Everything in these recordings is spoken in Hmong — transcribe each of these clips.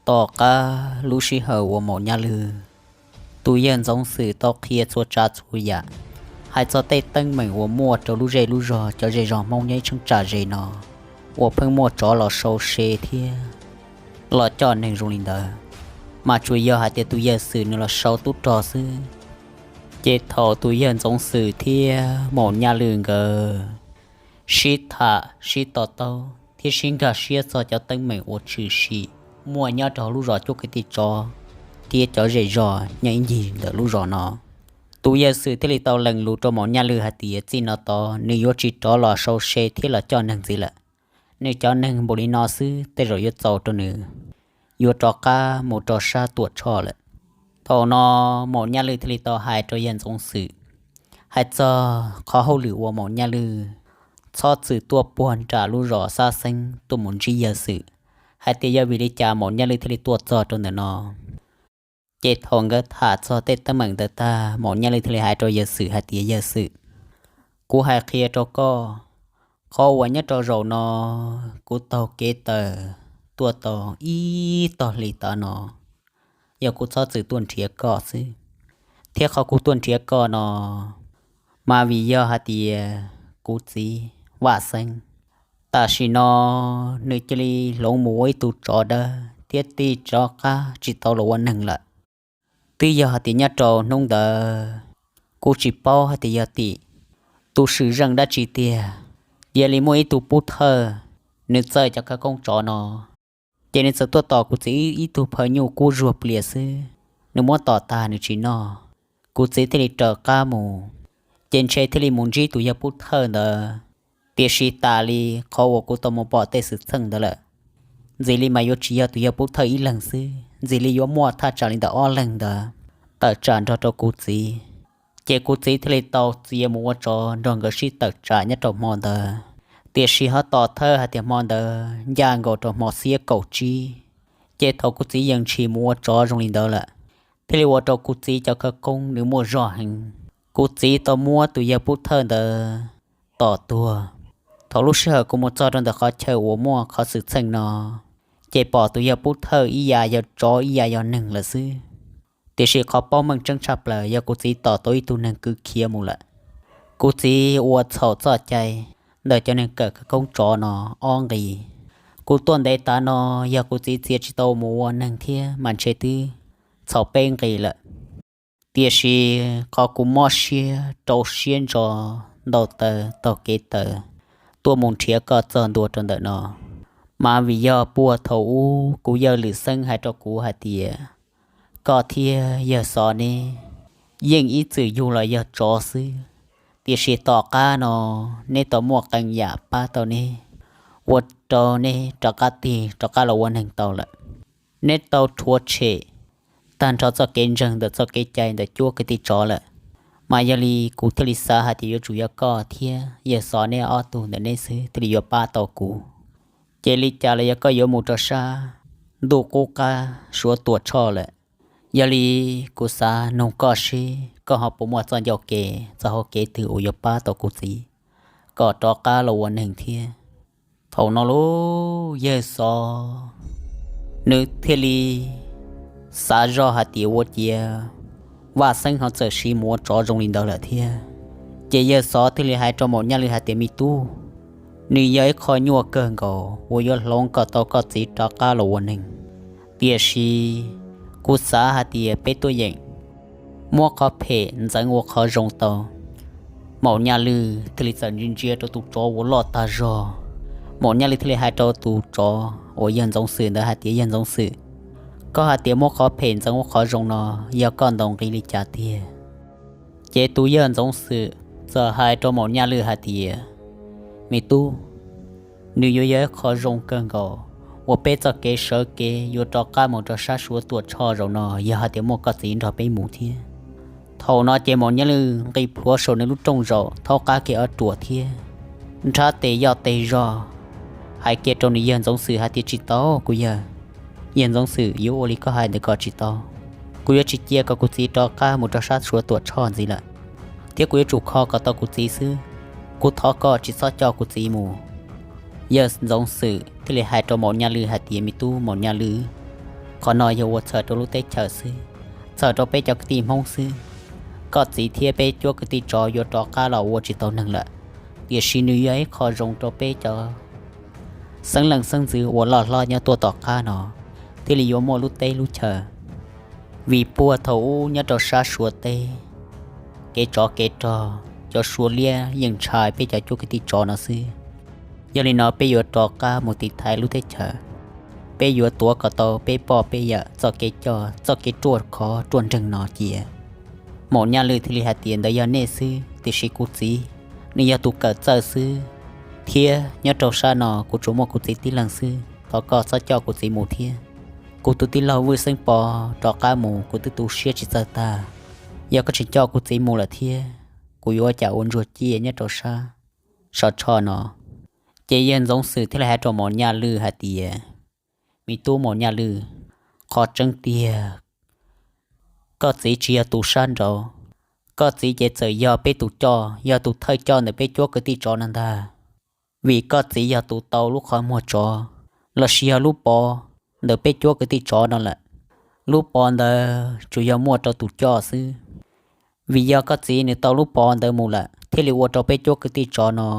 Tom qab lub sij hawm uas Maum Nyaj Lwg, tus yawg Ntxoov Xwm tau qhia txhua tsav txhua yam, hais txog tej teeb meem uas muaj rau lub zej lub zog cov zej zog Hmoob nyob ib cheeb tsam ze no, uas pheej muaj tsov los sau se thiab los coj neeg zoo li ntawd, mas tsuas yog hais tias tus yawg Xwm nws los sau tub rog xwb. Ces thaum tus yawg Ntxoov Xwm thiab Maum Nyaj Lwg nkawd sib tham sib to taub thiab sib nkag siab txog cov teeb meem uas tshwm sim muaj nyob rau hauv lub zos Cuab Kwv Tij Tsov thiab cov zej zog nyob ib ncig ntawm lub zos no, tus yawg Xwm thiaj li tau lees lus rau Maum Nyaj Lwg hais tias txij no tod nws yuav tsis rov los sau se thiab los coj neeg ntxiv lawm. Nws cov neeg npaum li no xwb tej zaum yuav txaus rau nws yuav rov qab mus rau sab Tuam Tshoj lawm. Thaum no Maum Nyaj Lwg thiaj li tau hais rau yawg Ntxoov Xwm, hais txog qhov hauj lwm uas Maum Nyaj Lwg txhob txwm tuaj puag nram lub zos Xab Xeeb tuaj mus ntsib yawg Xwm, hais tias yog vim li cas Maum Nyaj Lwg thiaj li tuaj txog rau ntawm no. Ces thaum nkawd tham txog tej teeb meem ntawd tag, Maum Nyaj Lwg thiaj li hais rau yawg Xwm hais tias, Yawg Xwm, kuv hais qhia rau koj, qhov uas nyob rau zaum no kuv taug kev taws tuaj tau ib tog hlis tav no, yog kuv txhob txwm tuaj nrhiav koj xwb. Thiab qhov kuv tuaj nrhiav koj no, mas vim yog hais tias kuv txiv Vaj Xeeb, tam sim no nws cia li hloov mus ua ib tug tsov dawb thiab tig rov qab tsis tau los ua neeg lawm. Twb yog hais tias nyob rau hnub ntawd, kuv tsis paub hais tias yog tim tus swm zeej dab tsi tiag, cia li muaj ib tug pub thawj, nws txawj cov khawv koob tsov no, ces nws txawm tuaj tom kuv txiv ib tug phaw nyuj kub zuag plias xwb, nws muab tom tag nws tsis noj. Kuv txiv thiaj li raws qab mus, ces ntshe thiaj li mus ntsib tus yawg pub thawj ntawd. Tiam sis tas li qhov uas kuv tau mus pom tej xwm txheej ntawd lawm, ntxim li mas yuav tsis yog tus yawg pub thawj ib leeg xwb, ntxim li yuav muaj thaj tsam li ntawm ob leeg ntawd tawm tsam nrog rau kuv txiv. Ces kuv txiv thiaj li tau txiav mus ua tsov nrog nkawd sib tawm tsam nyob rau hmo ntawd. Tiam sis ho tom thawj hais tias hmo ntawd ncaj nkaus rau hmo xiab kaum tsib, ces thaum kuv txiv yeej tshis mus ua tsov zoo li ntawd lawm, thiaj li ua rau kuv txiv cov khawv koob nws muaj zog heev. Kuv txiv tau muab tus yawg pub thawj ntawd tom tuag. Thaum lub sij hawm kuv mus txog rau ntawm qhov chaw uas muaj qhov xwm txheej no, ces pom tus yawg pub thawj ib yam yog tsov ib yam yog neeg lawm xwb. Tiam sis qhov paub meej tseeb tshaj plaws yog kuv txiv tom tau ib tug neeg kwv khiav mus lawm. Kuv txiv ua txhaum txoj cai ntawm cov neeg kawm khawv koob tsov no ob nqis. Kuv tuaj ntev tav no, yog kuv txiv txiav tsis tau mus ua neeg thiab mas ntshe twb txhaum peb nqis lawm. Tiam sis qhov kuv mob siab rau siab ntso ntaus taws taug kev taws tuaj mus nrhiav koj txog ntua rau ntawm no, mas vim yog puag thaum ub kuv yawg Lwm Xeeb hais rau kuv hais tias, koj thiab yawg Xov neb yeej ib txwm yug los yog tsov xwb, tiam sis tom qab no neb tau muaj qee yam pab tau neb, ua rau neb rov qab tig rov qab los ua neeg tau lawm. Neb tau rhuav tshem tag nrho txoj kev ntseeg ntawm txoj kev cai ntawm Cuab Kwv Tij Tsov lawm. Mas yog li kuv thiaj li xav hais tias yuav tsum yog koj thiab yawg Xov neb ob tug ntawm neb xwb thiaj li yuav pab tau kuv. Ces li cas los yog koj yuav mus rau sab ntuj qub qab Suav Tuam Tshoj lawm. Yog li kuv xav nug koj seb koj ho puas muaj txoj ncauj kev txoj hauv kev twg uas yuav pab tau kuv txiv kom rov qab los ua neeg thiab. Thaum no lauj, yawg Xov nws thiaj li xav zoj hais tias ua ciav Vaj Xeeb ho txawm siv mus ua tsov zoo li ntawd lawm thiab. Ces yawg Xov thiaj li hais rau Maum Nyaj Lwg hais tias, me tub, nws yog ib qho nyuaj kawg nkaus uas yuav hloov kom tau koj txiv rov qab los ua neeg. Tiam sis kuv xav hais tias peb tuaj yeem muab qhov phem ntxeev ua qhov zoo tau. Maum Nyaj Lwg thiaj li txawm ntsia ntsia rau tus tsov uas loj tag zog. Maum Nyaj Lwg thiaj li hais rau tus tsov uas yawg Ntxoov Xwm ntawd hais tias, yawg Ntxoov Xwm, koj hais tias muab qhov phem ntxeev ua qhov zoo no, yog koj ntaus nqi li cas tiag? Ces tus yawg Ntxoov Xwm txawm hais rau Maum Nyaj Lwj hais tias, me tub, nws yuav yog ib qho zoo kawg nkaus uas peb txoj kev sawv kev yuav rov qab mus rau sab Suav Tuam Tshoj zaum no yog hais tias muaj koj txiv nrog peb mus thiab. Thaum no ces Maum Nyaj Lwj nqis plhuav saum nws lub rooj zaum thaub qab kiag ob ruam thiab nrhab tes yoj tes zog hais kiag rau nws yawg Ntxoov Xwm hais tias, tsis tau kuv yawg. Yawg Ntxoov Xwm, yuav ua li koj hais ntawd kom tsis tau. Kuv yuav tsis cia kom kuv txiv rov qab mus rau sab Suav Tuam Tshoj ntxiv lawm, thiab kuv yuav tsum kho kom tau kuv txiv xwb. Kuv thov koj tsis txhob coj kuv txiv mus. Yawg Ntxoov Xwm thiaj li hais rau Maum Nyaj Lwj hais tias, me tub Maum Nyaj Lwj, qhov no yog ua txhawm rau lub teb chaws xwb, txhawm rau peb cov kwv tij Hmoob xwb. Koj txiv thiab peb cuab kwv tij tsov yuav rov qab los ua tsis tau neeg lawm, tiam sis nws yog ib qho zoo rau peb cov xeeb leej xeeb ntxwv uas loj hlob nyob tuaj tom qab no thiaj li yuav muaj lub teb lub chaw. Vim puag thaum ub nyob rau sab Suav teb, kev tsov kev rog, cov Suav liab yeej ntshai peb cov cuab kwv tij tsov no xwb. Yog li no peb yuav rov qab mus tiv thaiv lub teb chaws, peb yuav tuav kom tau peb poj peb yawm txoj kev coj txoj kev ruaj khov ruaj nreeg no cia. Maum Nyaj Lwj thiaj li hais tias, ntawd yog nej xwb, tiam sis kuv txiv, nws yog tus kawm txawj xwb, thiab nyob rau sab no kuv tsuas muaj kuv txiv tib leeg xwb, thov koj txhob coj kuv txiv mus thiab. Kuv tus tij laug Vwj Xeeb Pov rov qab mus kuv twb tu siab tsis txawj tag, yog koj tseem coj kuv txiv mus lawm thiab kuv yuav ua cas ua ntsuag ciaj nyob rau sab Suav Tshoj no. Ces yawg Ntxoov Xwm thiaj li hais rau Maum Nyaj Lwj hais tias, me tub Maum Nyaj Lwj, qhov tseeb tiag, koj txiv tsis yog tus sab nraud, koj txiv ces txawm yog peb tus coj, yog tus thawj coj ntawm peb cuab kwv tij tsov no ntag. Vim koj txiv yog tus tau lub qhov muag tsov lossis yog lub pov ntawm peb cuab kwv tij tsov no lawm. Lub pov ntawd tsuas yog muaj rau tus coj xwb. Vim yog koj txiv nws tau lub pov ntawd mus lawm thiaj li ua rau peb cuab kwv tij tsov no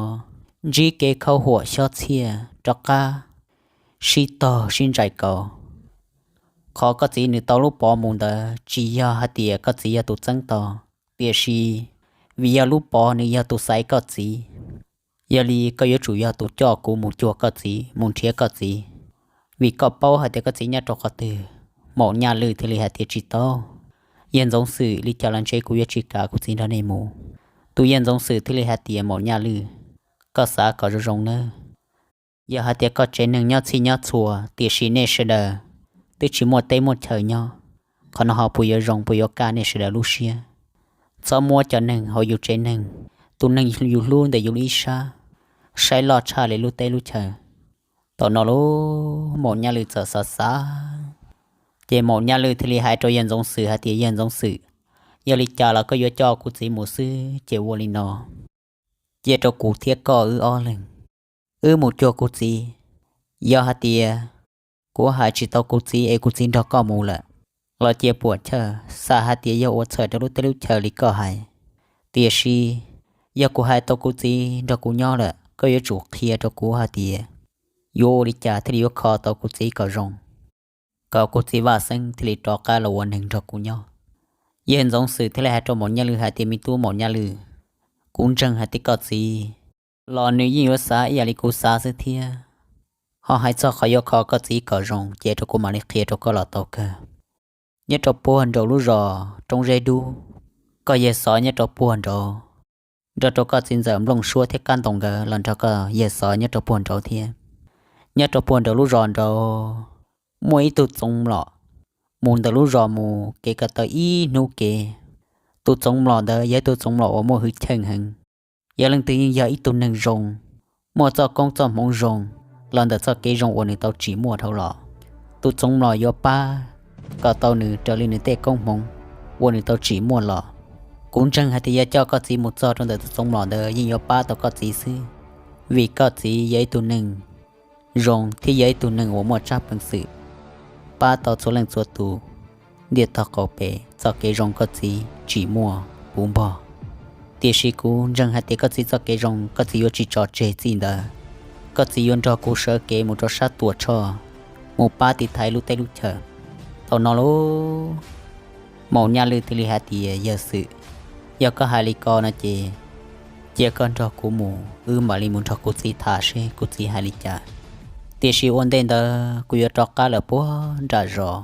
ntsib kev khaub huam xyob txhiaj rov qab sib tog sib ntsais kaus. Qhov koj txiv nws tau lub pov mus ntawd tsis yog hais tias koj txiv yog tus txeeb tau, tiam sis vim yog lub pov nws yog tus xaiv koj txiv. Yog li koj yuav tsum yog tus coj kuv mus cuag koj txiv, mus nrhiav koj txiv, vim koj paub hais tias koj txiv nyob rau qhov twg. Maum Nyaj Lwj thiaj li hais tias, tsis tau, yawg Ntxoov Xwm, li cas los ntshe kuv yuav tsis kam kuv txiv nrog nej mus. Tus yawg Ntxoov Xwm thiaj li hais tias, Maum Nyaj Lwj, koj xav kom zoo zoo nawb. Yog hais tias koj tsev neeg nyob txhij nyob txhua, tiam sis nej sawv daws twb tsis muaj teb muaj chaw nyob, qhov no ho puas yuav zoo, puas yuav kaj nej sawv daws lub siab? Txhob muab cov neeg hauv yus tsev neeg, tus neeg yus hlub ntawm yus ib sab, saib loj tshaj li lub teb lub chaw. Thaum no lub Maum Nyaj Lwj txawm xav xav, ces Maum Nyaj Lwj thiaj li hais rau yawg Ntxoov Xwm hais tias, yawg Ntxoov Xwm, yog li cas los koj yuav coj kuv txiv mus xwb ces ua li no, cia rau kuv thiab koj wb ob leeg, wb mus cuag kuv txiv. Yog hais tias kuv hais tsis tau kuv txiv es kuv txiv nrog koj mus lawm los cia puam chawj, xav hais tias yog ua txhawm rau lub teb lub chaw li koj hais. Tiam sis yog kuv hais tau kuv txiv nrog kuv nyob lawm, koj yuav tsum qhia rau kuv hais tias yuav ua li cas thiaj li yuav kho tau kuv txiv kom zoo, kom kuv txiv Vaj Xeeb thiaj li rov qab los ua neeg nrog kuv nyob. Yawg Ntxoov Xwm thiaj li hais rau Maum Nyaj Lwj hais tias, me tub Maum Nyaj Lwj, kuv ntseeg hais tias koj txiv los nws yeej yuav xav ib yam li kuv xav xwb thiab. Ho hais txog qhov yuav kho koj txiv kom zoo ces rau kuv mam li qhia rau koj los tau kawg. Nyob rau puag nraum lub zos Roob Zeb Dub, koj yawg xov nyob rau puag nraud, nrog rau koj txiv ntxawm Nplooj Suab thiab Kab Ntoo nkawd los nrog koj yawg xov nyob rau puag nraud thiab. Nyob rau puag nraum lub zos nraud muaj ib tug txoov mlom, mus ntawm lub zos mus kev ko taw ib hnub kev. Tus txoov mlom ntawd yog ib tug txoov mlom uas muaj hwj chim heev, yog leej twg yeej yog ib tug neeg zoo, muaj txoj koob txoj hmoov zoo los ntawm txoj kev zoo uas nws tau tsim muaj dhau los, tus txoov mlom yuav pab kom tau nws raws li nws tej koob hmoov uas nws tau tsim muaj los. Kuv ntseeg hais tias yog coj koj txiv mus txog rau ntawm tus txoov mlom ntawd yeej yuav pab tau koj txiv xwb, vim koj txiv yog ib tug neeg zoo thiab yog ib tug neeg uas muaj tsab peev xwm pab tau txhua leej txhua tus ntiaj tog qaum pem txoj kev zoo koj txiv tsim muaj puv npog. Tiam sis kuv ntseeg hais tias koj txiv txoj kev zoo koj txiv yuav tsis tso tseg txij ntawd, koj txiv yuav nrog kuv sawv kev mus rau sab Tuam Tshoj, mus pab tiv thaiv lub teb lub chaw. Thaum no lub Maum Nyaj Lwj thiaj li hais tias, yawg Xwm, yog koj hais li ko no ces cia koj nrog kuv mus, wb mam li mus nrog kuv txiv tham seb kuv txiv hais li cas. Tiam sis ua ntej ntawd kuv yuav rov qab lawm puag nram zos,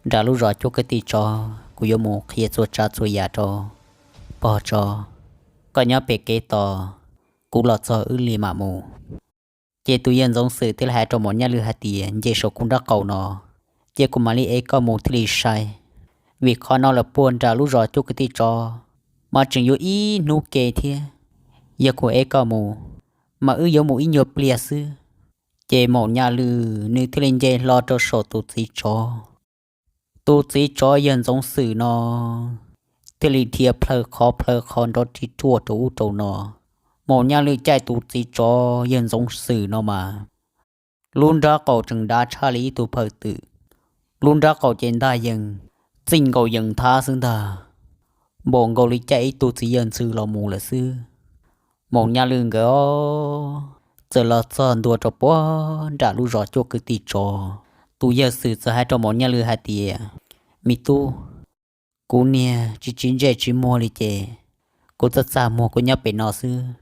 nram lub zos cuab kwv tij tsov, kuv yuav mus qhia txhua tsav txhua yam rau pog tso, koj nyob pem kev tos, kuv los txog wb li mam mus. Ces tus yawg Ntxoov Xwm thiaj li hais rau Maum Nyaj Lwj hais tias, nce saum kuv nraub qaum no, ces kuv mam li ev koj mus thiaj li sai, vim qhov no lawm puag nram lub zos cuaj kwv tij tsov mas tseem yuav ib hnub ke thiab. Yog kuv ev koj mus mas wb yuav mus ib nyuag pliag xwb. Ces Maum Nyaj Lwj nws thiaj li nce hlo rau saum tus txiv tsov. Tus txiv tsov yawg Ntxoov Xwm no thiaj li dhia plhaw qhov plhaw qhov nrov ris ruaj rau ub rau no. Maum Nyaj Lwj caij tus txiv tsov yawg Ntxoov Xwm no mas lub nraub qaum tseem dav tshaj li ib tug phaw twm, lub nraub qaum ces ntag yees, txij nkaus yees nthab xwb ntag, npaum nkaus li caij ib tug txiv yawg ntxhw los mus lawm xwb. Maum Nyaj Lwj nkawd txawm los txog ntua rau puag nram lub zos cuaj kwv tij tsov. Tus yawg Xwm txawm hais rau Maum Nyaj Lwj hais tias, me tub, kuv niag tsis tsis ntsej tsis muag li ces kuv txaj txaj muag kuv nyob pem no xwb.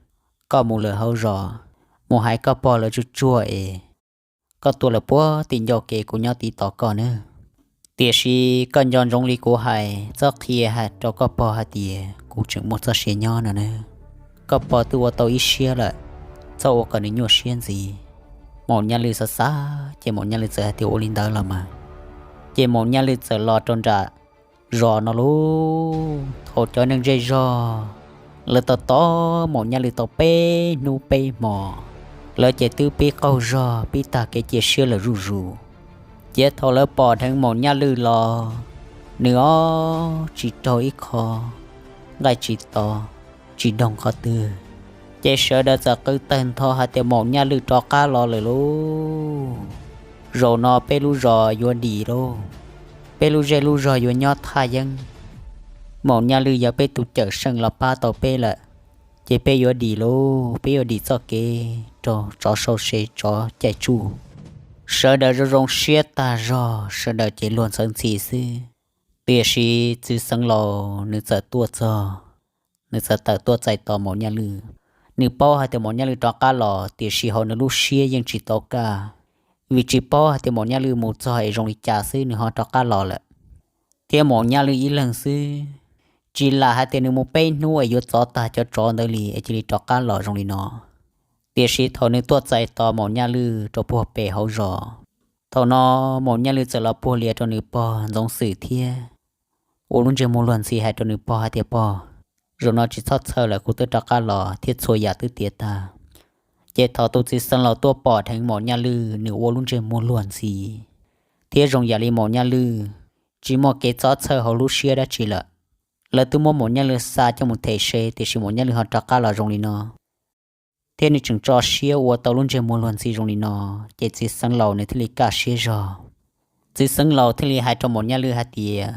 Koj mus lawm hauv zos, mus hais koj pog lawv tsuag tsuag es koj tuaj lawm puag tim ncauj kev kuv nyob tiv tos koj nawb. Tiam sis koj nco ntsoov li kuv hais, txhob qhia hais rau koj pog hais tias kuv tseem muaj txoj sia nyob no nawb. Koj pog twb ua tau ib siab lawm, txhob ua kom nws nyuaj siab ntxiv. Maum Nyaj Lwj xav xav ces Maum Nyaj Lwj txawm hais tias ua li ntawd los mas. Ces Maum Nyaj Lwj txawm los rau nram zos no lauj. Thaum cov neeg zej zog lawv tos tos Maum Nyaj Lwj tau peb hnub peb hmo, lawv ces twb pib qaug zog pib tag kev cia siab lawm zuj zus. Ces thaum lawv pom dheev Maum Nyaj Lwj los, nws ob tsis raug ib qho nqaij tsis to, tsis doog qhov twg, ces sawv daws txawm qw tawg ntho hais tias Maum Nyaj Lwj rov qab los lawm lauj. Zaum no peb lub zos yuav dim lauj, peb lub zej lub zog yuav nyob thaj yeeb. Maum Nyaj Lwj yog peb tus cawm seej los pab tau peb lawm, ces peb yuav dim lauj, peb yuav dim txoj kev raug tsov sau se tsov caij tsuj. Sawv daws zoo zoo siab tag zog, sawv daws ces luag ntxhi xwb. Tiam sis txiv xeev laus nws txawm tuaj txog, nws txawm tawm tuaj txais tos Maum Nyaj Lwj. Nws paub hais tias Maum Nyaj Lwj rov qab los, tiam sis hauv nws lub siab yeej tsis tau kaj, vim tsis paub hais tias Maum Nyaj Lwj mus txog es zoo li cas xwb nws ho rov qab los lawm. Thiab Maum Nyaj Lwj ib leeg xwb, tsis lam hais tias nws mus peb hnub es yuav txov tag cov tsov ntawd li es cia li rov qab los zoo li no. Tiam sis thaum nws tuaj txais tos Maum Nyaj Lwj rau puag pem hauv zos, thaum no Maum Nyaj Lwj txawm los puag lias rau nws pog Ntxoov Xwm thiab ua lub ntsej muag luag ntxhi hais rau nws pog hais tias, pog, zaum no tsis txhob txhawj lawm, kuv twb rov qab los thiab txhua yam twb tiav tag. Ces thaum tus txiv xeev laus tuaj pom dheev Maum Nyaj Lwj, nws ua lub ntsej muag luag ntxhi thiab zoo yam li Maum Nyaj Lwj tsis muaj kev txob txhawj hauv lub siab dab tsi lawm. Lawv twb muab Maum Nyaj Lwj xa coj mus them se, tiam sis Maum Nyaj Lwj ho rov qab los zoo li no, thiab nws tseem tso siab ua tau lub ntsej muag luag ntxhi zoo li no, ces txiv xeev laus nws thiaj li kaj siab zog. Txiv xeev laus thiaj li hais rau Maum Nyaj Lwj hais tias,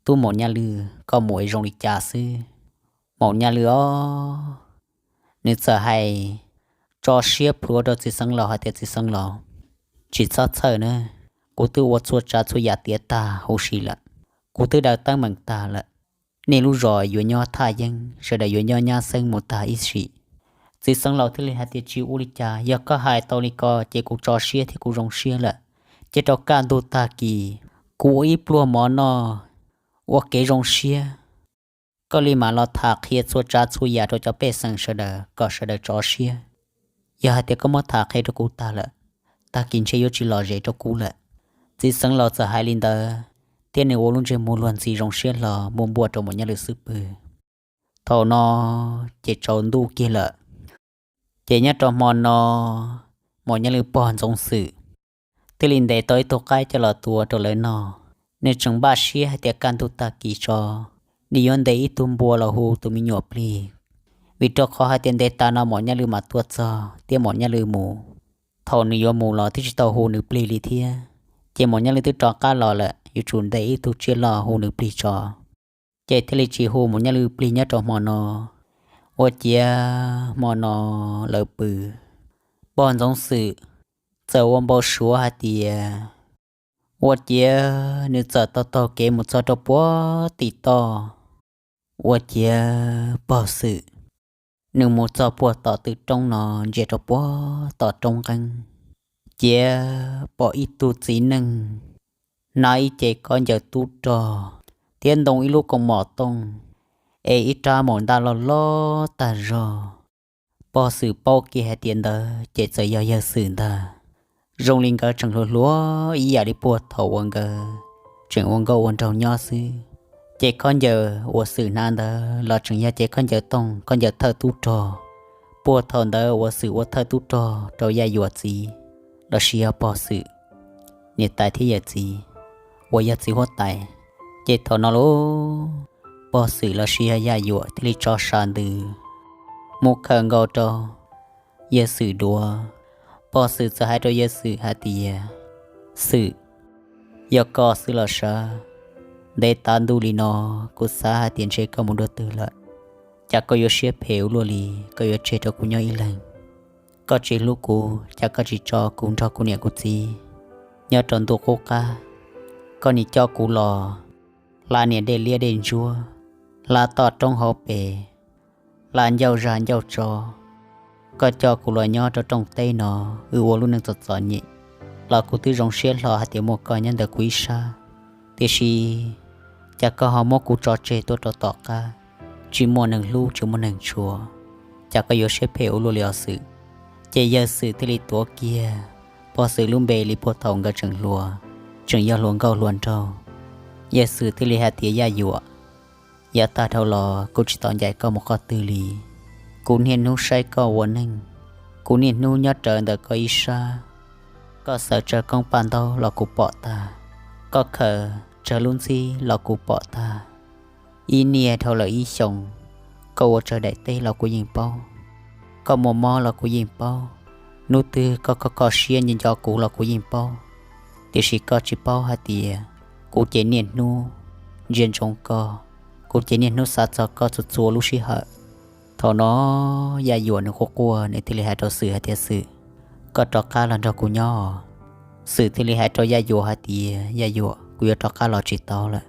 tub Maum Nyaj Lwj, koj mus es zoo li cas xwb? Maum Nyaj Lwj os, nws txawm hais tso siab plhuav rau txiv xeev laus hais tias, txiv xeev laus, tsis txhob txhawj na, kuv twb ua txhua tsav txhua yam tiav tag huv si lawm, kuv twb daws teeb meem tag lawm. Nej lub zos yuav nyob thaj yeeb, sawv daws yuav nyob nyab xeeb mus tag ib sim. Txiv xeev laus thiaj li hais tias, tsis ua li cas, yog koj hais tau li ko ces kuv tso siab thiab kuv zoo siab lawm. Ces rau kaj ntug tag kis kuv ua ib pluag mov noj ua kev zoo siab, koj li mam los tham qhia txhua tsav txhua yam rau cov pej xeem sawv daws kom sawv daws tso siab. Yog hais tias koj muab tham qhia rau kuv tag lawm, tag kis ntshe yuav tsis lom zem rau kuv lawm. Txiv xeev laus txawm hais li ntawd, thiab nws ua lub ntsej muag luag ntxhi zoo siab hlo mus npuaj rau Maum Nyaj Lwj xub pwg. Thaum no ces tsaus ntuj kiag lawm. Ces nyob rau hmo no, Maum Nyaj Lwj pog Ntxoov Xwm thiaj li ntes tau ib tug qaib coj los tua rau lawv noj. Nws tseem npaj siab hais tias kaj ntug tag kis tso, nws yuav ntes ib tug npua los hu tus me nyuam plig, vim rau qhov hais tias ntev tas no Maum Nyaj Lwj mam tuaj txog thiab Maum Nyaj Lwj mus. Thaum nws yuav mus los twb tsis tau hu nws plig li thiab, ces Maum Nyaj Lwj twb rov qab los lawm, yuav tsum ntes ib tug tsiaj loj hu nws plig tso. Ces thiaj li tsis hu Maum Nyaj Lwj plig nyob rau hmo no. Ua ciav hmo no lawv pw, pog Ntxoov Xwm txawm ua npau suav hais tias, ua ciav nws txawm taug taug kev mus txog rau puag tim toj, ua ciav pog Xwm nws mus txog puag tom tw roob no, ntsia rau puag tom roob nqeeb, ciav pom ib tug txiv neej hnav ib ce kob ncaws tub rog thiab ntoo ib lub koos mom tooj, es ib rab maum ntaj loj loj tag zog. Pog Xwm paub kiag hais tias ntawd ces txawm yog yawg Xwm ntag. Zoo li nkawd tseem hluas hluas ib yam li puag thaum uas nkawd tseem ua nkauj ua nraug nyob xwb. Ces khaub ncaws uas Xwm hnav ntawd los tseem yog ces khaub ncaws tooj, khaub ncaws thawj tub rog. Puag thaum ntawd uas Xwm ua thawj tub rog rau Yaj Yuam txiv, los sis yog Pog Xwm niam tais thiab yawm txiv uas yog txiv huab tais. Ces thaum no lauj, Pog Xwm los sis yog Yaj Yuam thiaj li tso sa ntws mus khawm nkaus rau yawg Xwm duav. Pog Xwm txawm hais rau yawg Xwm hais tias, Xwm, yog koj xwb los sav, ntev tav ntuj li no kuv xav hais tias ntshe koj mus dua twg lawm. Cas koj yuav siab phem ua luaj li, koj yuav tseg rau kuv nyob ib leeg? Koj tsis hlub kuv, cas koj tsis tso kuv nrog kuv niam kuv txiv nyob rau ntuj qub qab? Koj nim coj kuv los hla niam dej liab dej ntsuab, hla toj roob hauv pes, hla ncauj zag ncauj tsov. Koj coj kuv los nyob rau rooj teb no, wb ua lub neej txom txom nyem, los kuv twb zoo siab hlo hais tias muaj koj nyob ntawm kuv ib sab. Tiam sis cas koj ho muab kuv tso tseg tuaj rau tom qab, tsis muaj neeg hlub tsis muaj neeg tshua, cas koj yuav siab phem ua luaj li os Xwm? Ces yawg Xwm thiaj li tuav kiag Pog Xwm lub npe li puag thaum nkawd tseem hluas, tseem yog hluas nkauj hluas nraug. Yawg Xwm thiaj li hais tias, Yaj Yuam, yav tag dhau los kuv tsis tau ncaim koj mus qhov twg li. Kuv niaj hnub saib koj ua neej, kuv niaj hnub nyob rawv ntawm koj ib sab. Koj xaws tsawg koob paj ntaub los kuv pom tag, koj khaws tsawg lub ntxhib los kuv pom tag. Ib niaj dhau lawm ib xyoos, koj ua tsawg daim teb los kuv yeej paub, koj muaj mob los kuv yeej paub, hnub twg koj kho kho siab nco nco kuv los kuv yeej paub. Tiam sis koj tsis paub hais tias kuv ces niaj hnub ntsia ntsoov koj, kuv ces niaj hnub xav txog koj txhua txhua lub sij hawm. Thaum no Yaj Yuam nws quaj quaj, nws thiaj li hais rau Xwm hais tias, Xwm, koj rov qab los nrog kuv nyob. Xwm thiaj li hais rau Yaj Yuam hais tias, Yaj Yuam, kuv yuav rov qab los tsis tau lawm.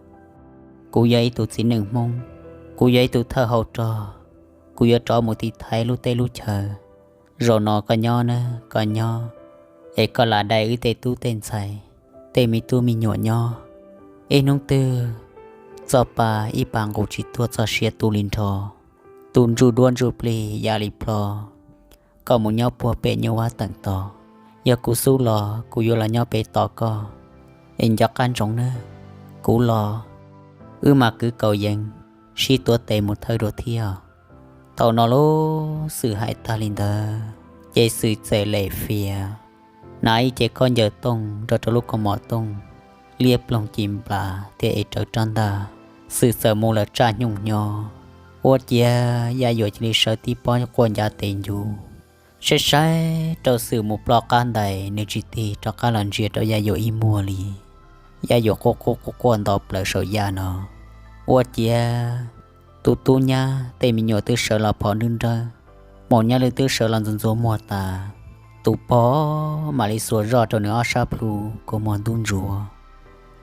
Kuv yog ib tug txiv neej Hmoob, kuv yog ib tug thawj hau rog, kuv yuav rov mus tiv thaiv lub teb lub chaw. Zaum no koj nyob na, koj nyob, es koj lam dai wb tej tub tej ntxhais, tej me tub me nyuam nyob. Ib hnub twg txoj pa ib pa nqus tsis tuag, txoj sia tu li nrho, tu ntsuj duab ntsuj plig ya li plho. Koj mus nyob puag pem nyuj vab teem tod, yog kuv xub los kuv yuav los nyob pem tos koj. Es nco qab ntsoov nawb, kuv los wb mam kwv kaus yees sib tuav tes mus thawj dua thiab. Thaum no lub Xwm hais tag li ntawd, ces Xwm txawm lem fias, hnav ib ce khaub ncaws tooj nrog rau lub kaus mom tooj, liab ploog ci nplas thiab ev rawv rab ntaj. Xwm txawm mus lawm tsaj nyooj nyo, ua ciav Yaj Yuam cia li sawv tib pob quaj ncav tes ncuv. Saib saib rau Xwm mus ploj qab ntais, nws tsis tig rov qab los ntsia rau Yaj Yuam ib muag li. Yaj Yuam quaj quaj quaj quaj nto plaws saum yaj no, ua ciav tus tub nyab tej me nyuam twb sawv los phom nrwb nrawb, maum nyaj lwj twb sawv los ntxuav ntxuav muag tas. Tus pog mam li xuas zoj rau nws ob sab plhu kua muag ntub ntsuav.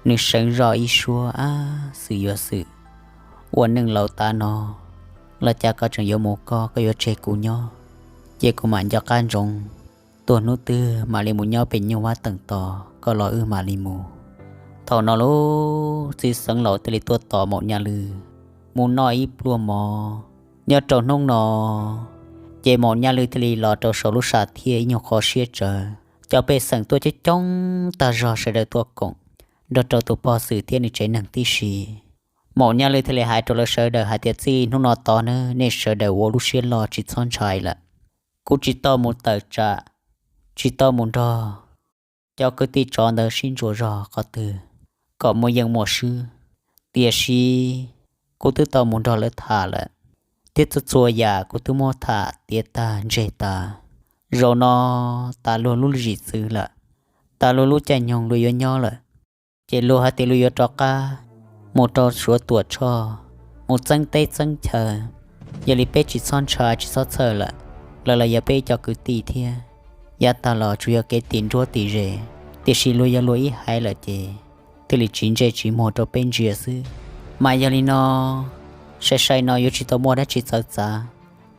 Nws seev zoj ib suab, Ab, Xwm yuav Xwm, ua neej laus tav no los cas koj tseem yuav mus koj, koj yuav tseg kuv nyob, ces kuv mam nco qab ntsoov, tuag hnub twg mam li mus nyob pem nyuj vab teem tos, koj los wb mam li mus. Thaum no lub txiv xeev laus thiaj li tuaj tos maum nyaj lwj mus noj ib pluag mov. Nyob rau hnub no, ces maum nyaj lwj thiaj li los rau saum lub sam thiaj ib nyuag qhov siab tsawv. Cov pej xeem tuaj coob coob tag zog sawv daws tuaj koom nrog rau tus pog Xwm thiab nws tsev neeg tib si. Maum nyaj lwj thiaj li hais rau lawv sawv daws hais tias, Txij hnub no tod nawb, nej sawv daws ua lub siab loj tsis txhob ntshai lawm. Kuv tsis tau mus tawm tsam, tsis tau mus nrog cov kwv tij tsov ntawd sib ntsuas zog qhov twg kom muaj yeej muaj swb. Tiam sis kuv twb tau mus nrog lawv tham lawm, thiab txhua txhua yam kuv twb muab tham tiav tag ntseg tas. Zaum no tas luag lub zim txwv lawm, tas luag lub caij nyoog luag yuav nyob lawm, ces luag hais tias luag yuav rov qab mus rau Suav Tuam Tshoj, mus txeeb teb txeeb chaw. Yog li peb tsis txhob ntshai tsis txhob txhawj lawm, lawv los yog peb ib co kwv tij thiab. Yav tag los tsuas yog kev tim nruab tim ze, tiam sis luag yog luag ib haiv lawm ces thiaj li tsis ntsej tsis muag rau peb ntsia xwb. Mas yog li no, sai sai no yuav tsis tau muaj dab tsi txawv txav,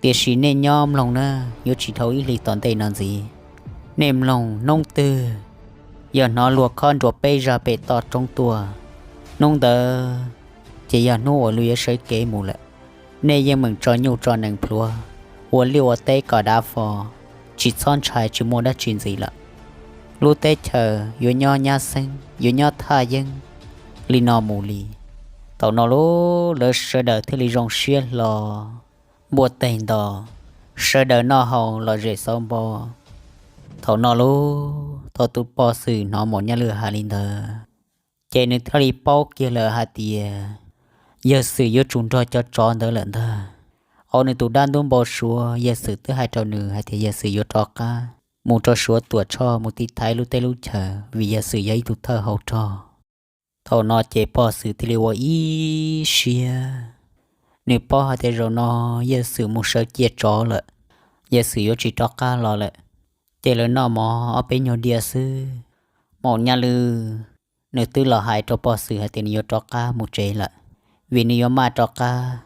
tiam sis nej nyob mloog na, yuav tsis dhau ib hlis tom ntej no ntxiv. Nej mloog, hnub twg yog hnov luag khob nruas peb zaj pem toj roob tuaj, hnub ntawd ces yog hnub uas luag yuav sawv kev mus lawm. nej yeej meem tso nyuj tso nees plhuav, ua liaj ua teb kom dav fo, tsis txhob ntshai tsis muaj dab tsi ntxiv lawm. Lub teb chaws yuav nyob nyab xeeb, yuav nyob thaj yeeb li no mus li. Thaum no lub lawv sawv daws thiaj li zoo siab hlo, npuaj teg nto, sawv daws noj haus lom zem xauv npo. Thaum no lub thaum tus pog Xwm hnov Maum Nyaj Lwm hais li ntawd, ces nws thiaj li paub kiag lawm hais tias yawg Xwm yuav tsum nrog cov tsov ntawd lawm ntag. Hauv nws tus dab ntub npau suav yawg Xwm twb hais rau nws hais tias yawg Xwm yuav rov qab mus rau Suav Tuam Tshoj mus tiv thaiv lub teb lub chaws vim yawg Xwm yog ib tug thawj hauv rog. Thaum no ces pog Xwm thiaj li ua ib siab, nws paub hais tias zaum no yawg Xwm mus sawv cia tsov lawm, yawg Xwm yuav tsis rov qab los lawm. Ces lawv noj mov ob peb nyuag diav xwb, Maum Nyaj Lwm nws twb los hais rau pog Xwm hais tias nws yuav rov qab mus tsev lawm, vim nws yuav maj rov qab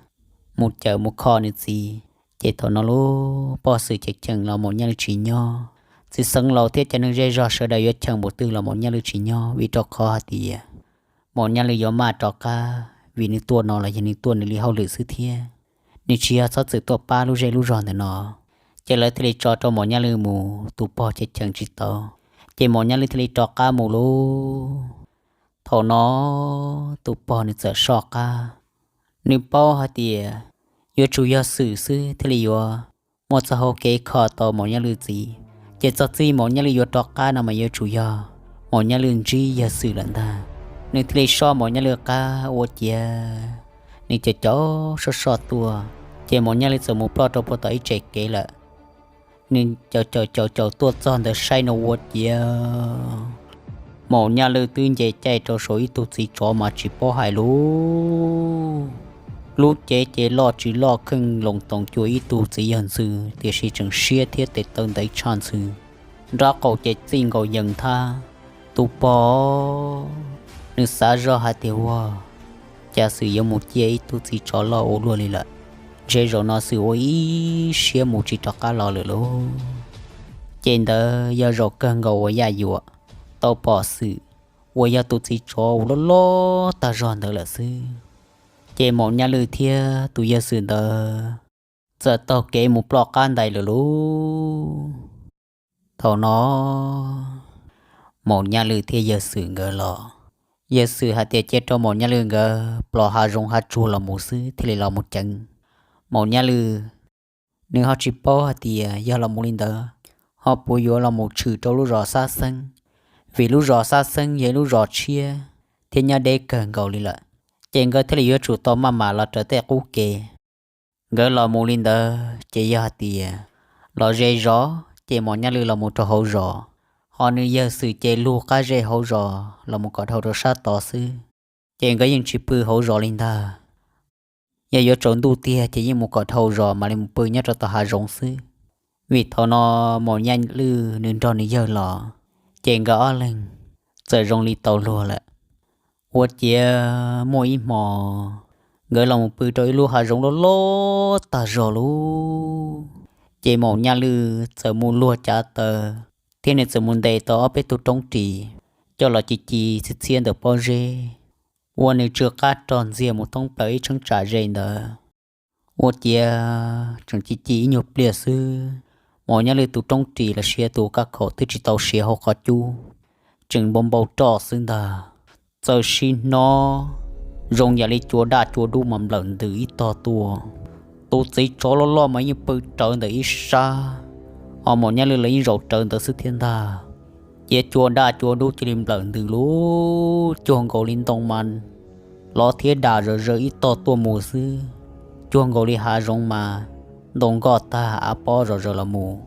mus cawm mus kho nws txiv. Ces thaum no lub pog Xwm cheem cheem los Maum Nyaj Lwm tsis nyob, txiv xeev laus thiab cov neeg zej zog sawv daws yuav cheem npaum twg los Maum Nyaj Lwm tsis nyob, vim rau qhov hais tias Maum Nyaj Lwm yuav maj rov qab, vim nws tuaj no los yog nws tuaj nws li hauj lwm xwb thiab, nws tsis yog txhob txwm tuaj pab lub zej lub zog ntawm no. Ces lawv thiaj li tso rau Maum Nyaj Lwm mus, tus pog cheem cheem tsis tau, ces Maum Nyaj Lwm thiaj li rov qab mus lauj. Thaum no tus pog nws txawm soj qab, nws paub hais tias yuav tsum yog Xwm xwb thiaj li yuav muaj txoj hau kev kho tau Maum Nyaj Lwm txiv, ces txog txij Maum Nyaj Lwm yuav rov qab no mas yuav tsum yog Maum Nyaj Lwm ntsib yawg Xwm lawm ntag. Nws thiaj li soj Maum Nyaj Lwm qab ua ciav nws caum caum soj soj tuaj, ces Maum Nyaj Lwm txawm mus ploj rau puag tom ib tsev kev lawm. Nws caum caum caum caum tuaj txog ntawd saib no ua ciav Maum Nyaj Lwm twb nce caij rau saum ib tug txiv tsov mas tsis paub hais lus. Lub cev ces loj tsis loj kheej loos toos cuag ib tug txiv yawg ntxwv, tiam sis tseem siab thiab tes taw ntev tshaj ntxhw. Nraub qaum ces txij nkaus yees thab. Tus pog nws xav zoj hais tias ua cas Xwm yuav mus ciaj ib tug txiv tsov loj ua luaj li lawm, ntshe zaum no Xwm ua ib siab mus tsis rov qab los lawm lauj. Ces ntawd yog zaum kawg nkaus uas Yaj Yuam tau pom Xwm uas yog tus txiv tsov uas loj loj tag zog ntawd lawm xwb. Ces Maum Nyaj Lwm thiab tus yawg Xwm ntawd txawm taug kev mus ploj qab ntais lawm lauj. Thaum no Maum Nyaj Lwm thiab yawg Xwm nkawd los, yawg Xwm hais tias cia rau Maum Nyaj Lwm nkawd plos hav zoov hav tsuag los mus xwb thiaj li los mus ceev. Maum Nyaj Lwm nws ho tsis paub hais tias yog los mus li ntawd ho puas yuav los mus tshwm rau lub zos Xab Xeeb, vim lub zos Xab Xeeb yog ib lub zos tshiab thiab nyob deb kawg nkaus li lawm, ces nkawd thiaj li yuav tsum tau maj mam los raws tej qub kev. Nkawd los mus li ntawd ces yog hais tias los ze zos ces Maum Nyaj Lwm los mus rau hauv zos, ho nws yawg Xwm ces lug qab zej hauv zos los mus kom dhau rau sab tod xwb, ces nkawd yeej tsis pw hauv zos li ntag. Yog yuav tsaus ntuj tiag ces yeej mus kom dhau zos mam li mus pw nyob rau tom hav zoov xwb. Vim thaum no Maum Nyaj Lwm nws nrog nws yawg los, ces nkawd ob leeg txawm zoo li tau luag lawm. Ua ciav muaj ib hmo nkawd los mus pw rau ib lub hav zoov loj loj tag zog lauj, ces Maum Nyaj Lwm txawm mus luag cav taws thiab nws txawm mus ntes tau ob peb tug roob ris coj los ci ci txhiab txhiab ntawm pob zeb, ua nws tsw qab rog ntxiag mus thoob plaws ib cheeb tsam ze ntawd. Ua ciav tseem ci ci ib nyuag pliag xwb, Maum Nyaj Lwm tus roob ris los sis tus kab khaum twb tsis tau siav hauv qhov cub, tseem npau npau roj xwb ntag. Txawm sim hnov zoo yam li cua daj cua dub mas nplawm ntws ib tog tuaj. Tus txiv tsov loj loj mas yeej pw rawv ntawm ib sab, ho Maum Nyaj Lwm los yeej zaum rawv ntawd xwb thiab ntag. Cia cua daj cua dub cia li nplawm ntws lub cuag nkaus li ntoo mas lov thiab dam zom zaws ib tog tuaj mus xwb, cuag nkaus li hav zoov mas ntoo nkoj tag av pob zom zaws los mus.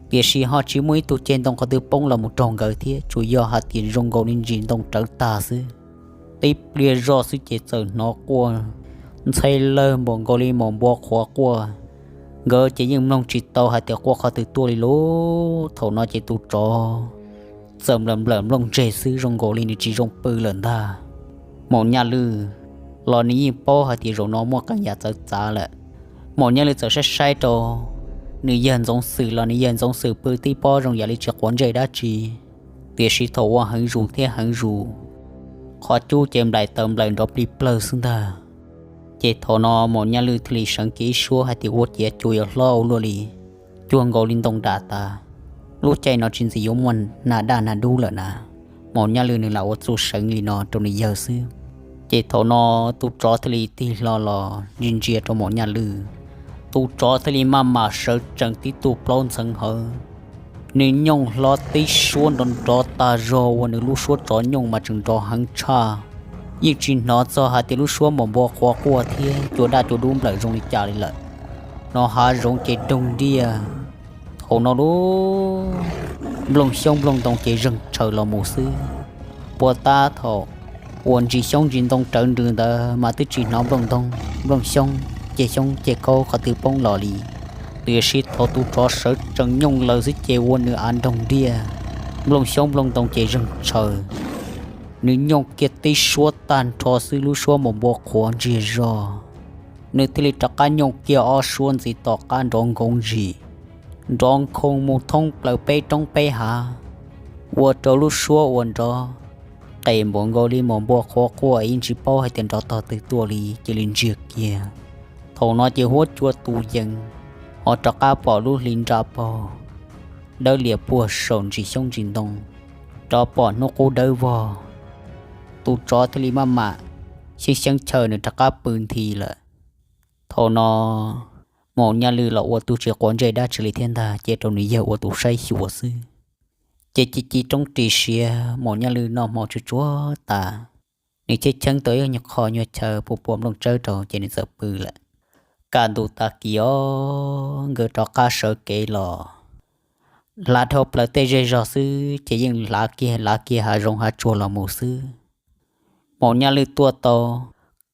Tiam sis ho tsis muaj ib tug ceg ntoo qhov twg poob los mus raug nkawd thiab, tsuas yog hais tias zoo nkaus li ntsis ntoo rawv tag xwb. Tib pliag zoj xwb ces txawm hnov quaj ntxhee lawg npaum nkaus li maum npua qhuav quaj. Nkawd ces yeej mloog tsis tau hais tias quaj qhov twg tuaj li lauj. Thaum no ces tus tsov txawm nplawm nplawm nplooj ntseg xwb, zoo nkaus li nws tsis zoo pw lawm ntag. Maum Nyaj Lwm los nws yeej paub hais tias zaum no muaj qee yam txawv txav lawm. Maum Nyaj Lwm txawm saib saib rau nws yawg Ntxoov Xwm los nws yawg Ntxoov Xwm pw tib pob zoo yam li tsis quav ntsej dab tsi, tiam sis thaum ua heev zus thiab heev zus, qhov cub ces nplaim taws nplaim nrov plig plawg xwb ntag. Ces thaum no Maum Nyaj Lwj thiaj li seev kiag ib suab hais tias ua ciav cua yuav hlob ua luaj li, cuag nkaus li ntoo dam tas. Lub caij no tsis ntxim yuav muaj nas daj nas dub lawm na, Maum Nyaj Lwj nws lam ua txuj seev li no rau nws yawg xwb. Ces thaum no tus tsov thiaj li tig hlo los ntsia ntsia rau Maum Nyaj Lwj. Tus tsov thiaj li maj mam sawv tsees tib tug plaub ntxeev hawv, nws nyooj hlob tib suab nrov nrov tag zog uas nws lub suab tsov nyooj mas tseem nrov heev tshaj. Yeej tsis hnov txog hais tias lub suab maum npua qhuav quaj thiab cua daj cua dub nplawm zoo li cas li lawm. No hav zoov ces doog diaj. Thaum no lub nplooj xyoob nplooj ntoo ces zeeg tshaws los mus xwb. Puas tab thaum uas ntsis xyoob ntsis ntoo rawv nrws ntawd mas twb tsis hnov nplooj ntoo, nplooj xyoob, ceg xyoob ceg kaub qhov twg poob los li. Tiam sis thaum tus tsov sawv tsees nyooj lawm xwb ces ua nws av nroog diaj, nplooj xyoob nplooj ntoo ces zeeg tshaws. Nws nyooj kiag tib suab tag nrho xwb lub suab maum npua qhuav ntsiag zog. Nws thiaj li rov qab nyooj kiag ob suab ntxiv tom qab nrov nkoov zim, nrov nkhoos mus thoob plaws peb roob peb hav, ua rau lub suab uas nrov qes npaum nkaus li maum npua qhuav quaj ib ntsis paub hais tias nrov tog twg tuaj li cia li ntsiag kiag. Thaum no ces huab cua tus yees, ho rov qab pom lub hli nra paug dawb lias puag saum ntsis xyoob ntsis ntoo, rov pom hnub qub dawb vog. Tus tsov thiaj li maj mam xyeeb xyeeb chaw nws rov qab pw nthi lawm. Thaum no Maum Nyaj Lwj los ua tus tsis quav ntsej dab tsi li thiab ntag, cia rau nws yawg ua tus saib xyuas xwb. Ces ci ci roob ris siav Maum Nyaj Lwj noj hmo tsuj tsuag tas, nws cheeb cheeb tau ib qho nyuag chaw puas puas nplooj tsawb rau ces nws txawm pw lawm. Kaj ntug tag kis os nkawd rov qab sawv kev los, hlav dhau plaws tej zej zog xwb ces yeej hlav kiag hlav kiag hav zoov hav tsuag los mus xwb. Maum Nyaj Lwj tuaj tau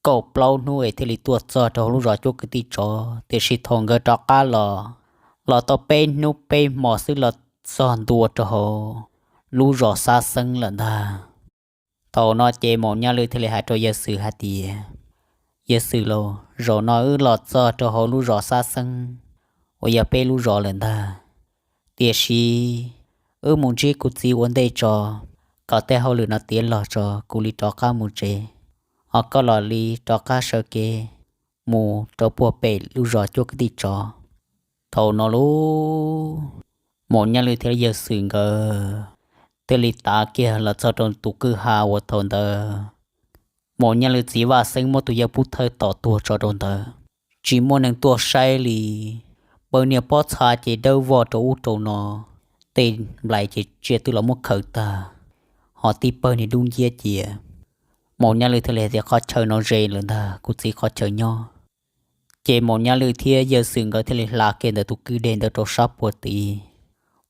kaum plaub hnub es thiaj li tuaj txog rau hauv lub zos cuab kwv tij tsov, tiam sis thaum nkawd rov qab los, los tau peb hnub peb hmo xwb los txog ntua rau hauv lub zos Xab Xeeb lawm ntag. Thaum no ces Maum Nyaj Lwj thiaj li hais rau yawg Xwm hais tias, Yawg Xwm lauj, zaum no wb los txog rau hauv lub zos Xab Xeeb uas yog peb lub zos lawm ntag. Tiam sis wb mus ntsib kuv txiv ua ntej tso, kom tej hauj lwm no tiav los tso kuv li rov qab mus tsev, ho koj los li rov qab sawv kev mus rau puag pem lub zos cuab kwv tij tsov. Thaum no lub Maum Nyaj Lwj thiab yawg Xwm nkawd thiaj li tav kiag los txog rau tus kwj ha uas thaum ntawd Maum Nyaj Lwj txiv Vaj Xeeb muab tus yawg Pub Thawj tom tuag tso rau ntawd. Tsis muaj neeg tuaj saib li, pawg niag pob txha ces dawb vog rau ub rau no, tej nplais ces tsiaj twb los muab khaws tag, ho tib pawg niag dub nciab cia. Maum Nyaj Lwj thiaj li hais tias, Qhov chaw no ze lawm ntag, kuv txiv qhov chaw nyob. Ces Maum Nyaj Lwj thiab yawg Xwm nkawd thiaj li hla kiag ntawm tus kwj deg ntawd rau sab puag tid,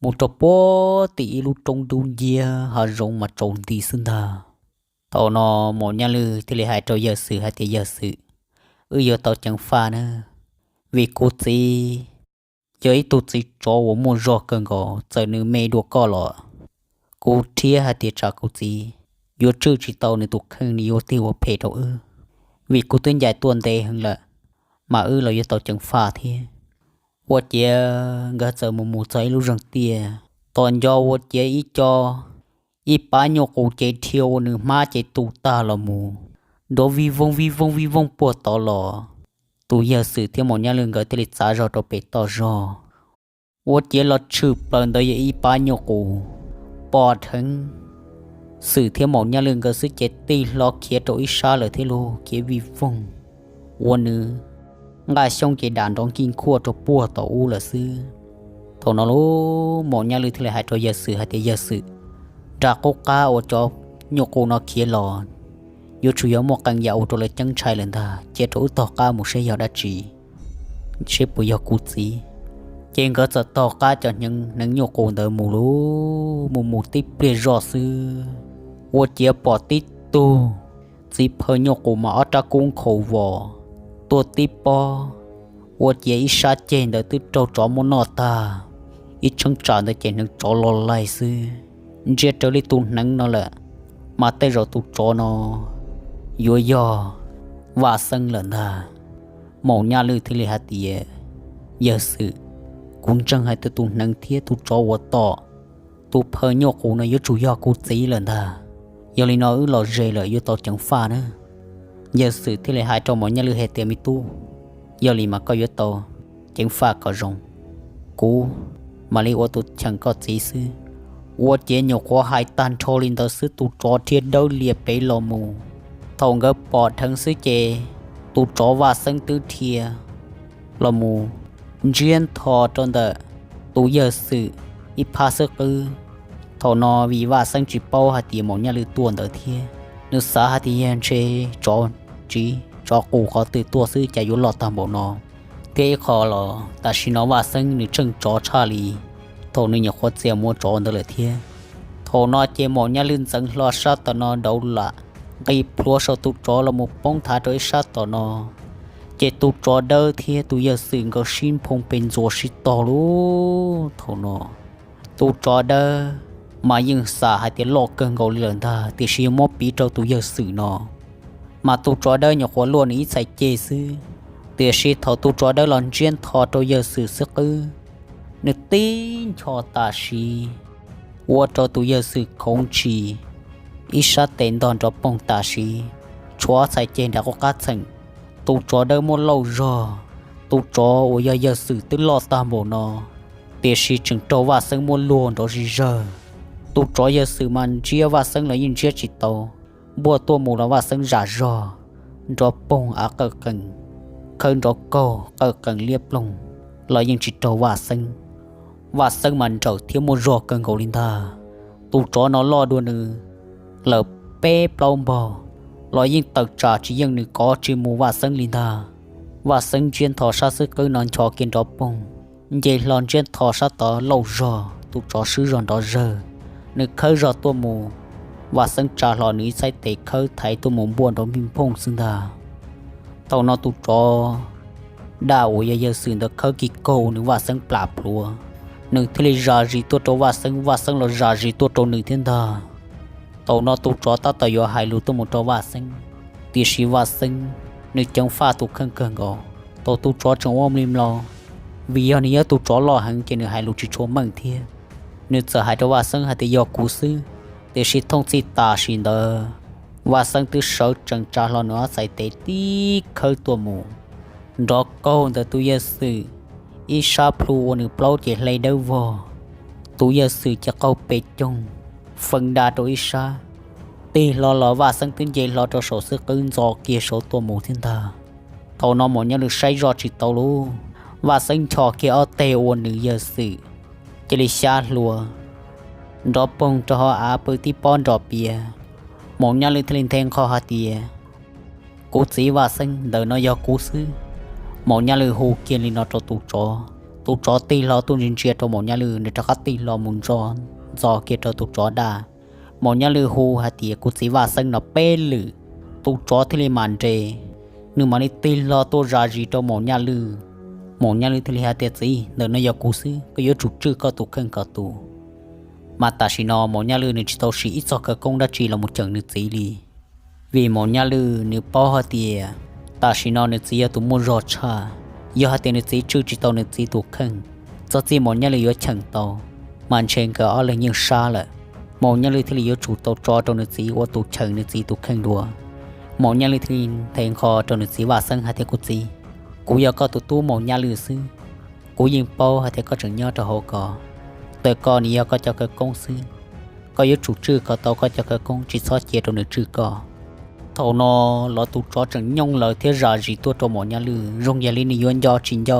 mus rau puag tim ib lub roob dub nciab hav zoov mas tsaus nti xwb ntag. Thaum no Maum Nyaj Lwj thiaj li hais rau yawg Xwm hais tias, Yawg Xwm, wb yuav tau ceev faj na, vim kuv txiv yog ib tug txiv tsov uas muaj zog kawg nkaus, txawm nws me dua koj los kuv thiab hais tias tsam kuv txiv yuav tswj tsis tau nws tus kheej, nws yuav tig ua phem rau wb, vim kuv twb ncaim tuaj ntev heev lawm, mas wb los yuav tau ceev faj thiab. Ua ciav nkawd txawm mus mus txog ib lub zeeg tiaj, tos nco ua ciav ib co, ib pab nyuj qus ces dhia ua nws hmab ces tu tag los mus, nrov vij voog vij voog vij voog puag tod los. Tus yawg Xwm thiab Maum Nyaj Lwj nkawd thiaj li txav zog rau pem toj zog. Ua ciav los tshwm plaws ntawd yog ib pab nyuj qus pom dheev Xwm thiab Maum Nyaj Lwj nkawd xwb ces tig hlo khiav rau ib sab lawm thiab lauj, khiav vij voog ua nws nqaj xyoob ces dam nrov nkij nkhuaj rau puag tom ub lawm xwb. Thaum no lub Maum Nyaj Lwj thiaj li hais rau yawg Xwm hais tias, Yawg Xwm, nram qub qab uas cov nyuj qus no khiav los yuav tsum yog muaj qee yam ua rau lawv ceeb ntshai lawm ntag, cia rau wb taug qab mus seb yog dab tsi, seb puas yog kuv txiv. Ces nkawd txawm taug qab cov hneev nyuj qus ntawd mus lauj, mus mus tib pliag zoj xwb, ua ciav pom tib tug txiv phaw nyuj qus mas ob rab kub nkhaus vos tuaj tib pob, ua ciav ib sab ceg ntawd twb raug tsov muab noj tag, ib cheeb tsam ntawd ces hneev tsov lo laig xwb. Ntsia raws li tus hneev no lawm, mas tej zaum tus tsov no yuav yog Vaj Xeeb lawm ntag. Maum Nyaj Lwj thiaj li hais tias, Yawg Xwm, kuv ntseeg hais tias tus hneev thiab tus tsov uas tom tus phaw nyuj qus no yuav tsum yog kuv txiv lawm ntag. Yog li no wb los ze lawm, yuav tau ceev faj na. Yawg Xwm thiaj li hais rau Maum Nyaj Lwj hais tias, Me tub, yog li mas koj yuav tau ceev faj kom zoo, kuv mam li ua tus cheem koj txiv xwb. Ua ciav nyuam qhuav hais tag nrho li ntawd xwb tus tsov dhia dawb lias pem los mus. Thaum nkawd pom dheev xwb ces tus tsov Vaj Xeeb twb dhia los mus ntsiab ntho rau ntawm tus Yawg Xwm ib phab xwb qwb. Thaum no vim Vaj Xeeb tsis paub hais tias Maum Nyaj Lwj tuaj ntawd thiab, nws xav hais tias yog ntshe tsov tsiv tsov qus qhov twg tuaj xwb cas yuav loj tag npaum no. Thiab ib qho los tam sim no Vaj Xeeb nws tseem tsov tshaj li thaum nws nyuam qhuav txia mus ua tsov ntawd lawm thiab. Thaum no ces Maum Nyaj Lwj ntxeev hlo sab tom no dauv lam nqis plhuav saum tus tsov los mus poob thav rau ib sab tom no. Ces tus tsov dawb thiab tus Yawg Xwm nkawd sib nphoo pes ntxuas sib tog lub thaum no. Tus tsov dawb mas yeej xam hais tias loj kawg nkaus li lawm ntag, tiam sis yog muab piv rau tus Yawg Xwm no mas tus tsov dawb nyuam qhuav luaj nws ib txhais ceg xwb. Tiam sis thaum tus tsov dawb los ntsiab ntho rau Yawg Xwm xwb qwb, nws tib ncho tam sim ua rau tus Yawg Xwm khoov ntshis, ib sab tes ntog nrov poog tam sim, tshuav txhais ceg nram qub qab txheem. Tus tsov dawb muab lauj zog, tus tsov uas yog Yawg Xwm twb loj tag npaum no, tiam sis tseem raug Vaj Xeeb muab luag nrov zig zawg. Tus tsov Yawg Xwm mas ntsiab Vaj Xeeb los yeej ntsiab tsis tau, npuaj tuaj mus los Vaj Xeeb zam zog, nrov poog av qawj qees, khawb nrov kaug qawj qees liab ploog los yeej tsis raug Vaj Xeeb. Vaj Xeeb mas nrawm thiab muaj zog kawg nkaus li ntag. Tus tsov no loj dua nws lawm peb plaub npaug los yeej tawm tsam tsis yeej nws kov tsis mus Vaj Xeeb li ntag. Vaj Xeeb ntsiab ntho sab xwb qwb no ncho kiag nrov poog, nce hlo ntsiab ntho sab tod lauj zog, tus tsov swb zog nrov zawg. Nws khawb zog tuaj mus, Vaj Xeeb tsa hlo nws ib txhais tes khawb thaiv tuaj mus npuaj nrov npij nphooj xwb ntag. Thaum no tus tsov daj uas yog Yawg Xwm ntawd khawb kiag kaug nws Vaj Xeeb plam plhuav, nws thiaj li zam zis tuaj rau Vaj Xeeb, Vaj Xeeb los zam zis tuaj rau nws thiab ntag. Thaum no tus tsov tab tom yuav hais lus tuaj mus rau Vaj Xeeb, tiam sis Vaj Xeeb nws ceev faj tus kheej kawg nkaus. Thaum tus tsov tseem ua mli mlom, vim yog nws yog tus tsov loj heev ces nws hais lus tsis tshua meej thiab. Nws txawm hais rau Vaj Xeeb hais tias yog kuv xwb, tiam sis thooj txij tam sim ntawd Vaj Xeeb twb sawv tsees tsa hlo nws ob txhais tes tib khawb tuaj mus. Nrov kaug ntawm tus Yawg Xwm ib sab plhu ua nws plaub ces hle dawb vog. Tus Yawg Xwm ces qaug pes coog, feev da rau ib sab. Tig hlo los Vaj Xeeb twb nce hlo rau saum xwb qwb ntxo kiag saud tuaj mus thiab ntag. Thaum no Maum Nyaj Lwj saib zoj tsis tau lub, Vaj Xeeb ncho kiag ob teg ua nws Yawg Xwm cia li xyab hlua, nrov poog rau hauv av pw tib pob nrov piav. Maum Nyaj Lwj thiaj li nthe nqho hais tias, kuv txiv Vaj Xeeb, ntawm no yog kuv xwb. Maum Nyaj Lwj hu kiag li no rau tus tsov, tus tsov tig hlo tuaj ntsia ntsia rau Maum Nyaj Lwj, nws rov qab tig hlo mus ntxo kiag rau tus tsov daj. Maum Nyaj Lwj hu hais tias kuv txiv Vaj Xeeb no peb lwm, tus tsov thiaj li mam nres, nws mam li tig hlo tuaj zam zis rau Maum Nyaj Lwj. Maum Nyaj Lwj thiaj li hais tias txiv, ntawm no yog kuv xwb, koj yuav tsum tswj koj tus kheej kom tus. Mas tam sim no Maum Nyaj Lwj nws tsis tau siv ib txog khawv koob dab tsi los mus cheem nws txiv li. Vim Maum Nyaj Lwj nws paub hais tias tam sim no nws txiv yog tus muaj zog tshaj, yog hais tias nws txiv tswj tsis tau nws txiv tus kheej, txog txij Maum Nyaj Lwj yuav cheem tau, mas ntshe nkawd ob leeg yeej sab lawm. Maum Nyaj Lwj thiaj li yuav tsum tau tso rau nws txiv ua tus cheem nws txiv tus kheej dua. Maum Nyaj Lwj thiaj li nthe nqho rau nws txiv Vaj Xeeb hais tias kuv txiv, kuv yog koj tus tub Maum Nyaj Lwj xwb, kuv yeej paub hais tias koj tseem nyob rau hauv ko, ntawm ko nws yog koj cov khawv koob xwb, koj yuav tsum tswj kom tau koj cov khawv koob, tsis txhob cia rau nws tswj koj. Thaum no los tus tsov tseem nyooj lawv thiab zam zis tuaj rau Maum Nyaj Lwj zoo yam li nws yuav nco tsis nco.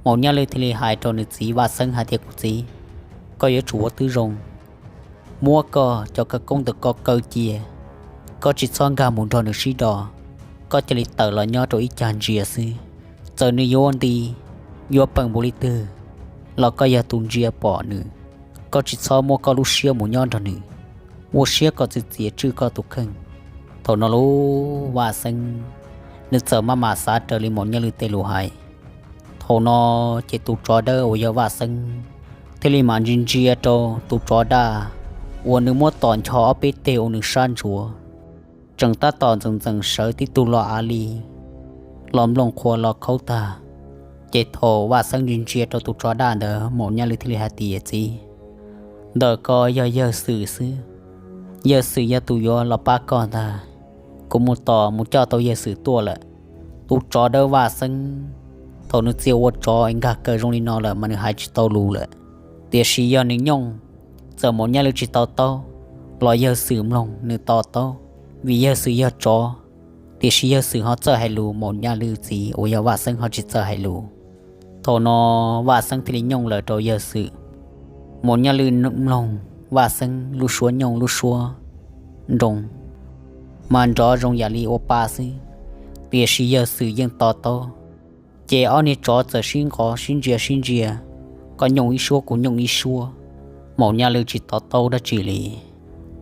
Maum Nyaj Lwj thiaj li hais rau nws txiv Vaj Xeeb hais tias kuv txiv, koj yuav tsum ua tib zoo muab koj cov khawv koob ntawm koj kaw cia, koj tsis txhob nkag mus nrog nws sib do, koj cia li tawm los nyob rau ib cag ntsia xwb. Txawm nws yuav ua nti, yuav peem npaum li twg los koj yog tus ntsia pom nws, koj tsis txhob muab koj lub siab mus nyob nrog nws, ua siab kom txias txias tswj koj tus kheej. Thaum no lub Vaj Xeeb nws txawm maj mam xav raws li Maum Nyaj Lwj tej lus hais. Thaum no ces tus tsov dawb uas yog Vaj Xeeb thiaj li mam ntsia ntsia rau tus tsov daj uas nws muab tom ncho ob peb teg ua nws sab ntsuav, tseem tab tom ntxeev ntxeev sawv tib tug los av li, los nplooj qhuav los khaub tag. Ces thaum Vaj Xeeb ntsia ntsia rau tus tsov daj ntawd, Maum Nyaj Lwj thiaj li hais tias txiv, ntawm ko yog Yawg Xwm xwb, Yawg Xwm yog tus yuav los pab koj ntag. kuv mus tos mus coj tau yawg Xwm tuaj lawm. Tus tsov dawb Vaj Xeeb, thaum nws txia ua tsov es nkag kaw zoo li no lawm mas nws hais tsis tau lus lawm. Tiam sis yog nws nyooj, txawm Maum Nyaj Lwj tsis to taub los yawg Xwm mloog nws to taub, vim yawg Xwm yog tsov. Tiam sis yawg Xwm ho txawj hais lus, Maum Nyaj Lwj txiv uas yog Vaj Xeeb ho tsis txawj hais lus. Thaum no Vaj Xeeb thiaj li nyooj lawm rau yawg Xwm. Maum Nyaj Lwj mloog Vaj Xeeb lub suab nyooj lub suab nroo mas nrov zoo yam li ua pa xwb, tiam sis yawg Xwm yeej to taub. Ces ob niag tsov txawm sib nqov sib ntsia sib ntsia, koj nyooj ib suab kuv nyooj ib suab, Maum Nyaj Lwj tsis to taub dab tsi li.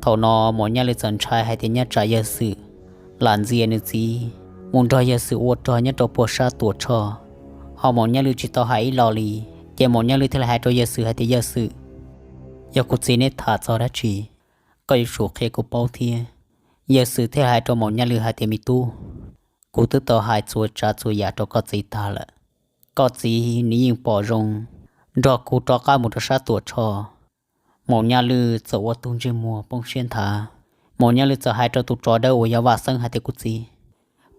Thaum no Maum Nyaj Lwj txawm ntshai hais tias nyob tsam yawg Xwm lam ntxias nws txiv mus nrog yawg Xwm ua rog nyob rau puag sab Tuam Tshoj, ho Maum Nyaj Lwj tsis tau hais ib lo li. Ces Maum Nyaj Lwj thiaj li hais rau yawg Xwm hais tias, Yawg Xwm, yog kuv txiv neb tham txog dab tsi, koj yuav tsum qhia kuv paub thiab. Yawg Xwm thiaj hais rau Maum Nyaj Lwj hais tias, Me tub, kuv twb tau hais txhua tsav txhua yam rau koj txiv tag lawm. Koj txiv nws yeej pom zoo nrog kuv rov qab mus rau sab Tuam Tshoj. Maum Nyaj Lwj txawm ua tug ntsej muag poob siab nthav. Maum Nyaj Lwj txawm hais rau tus tsov dawb uas yog Vaj Xeeb hais tias, Kuv txiv,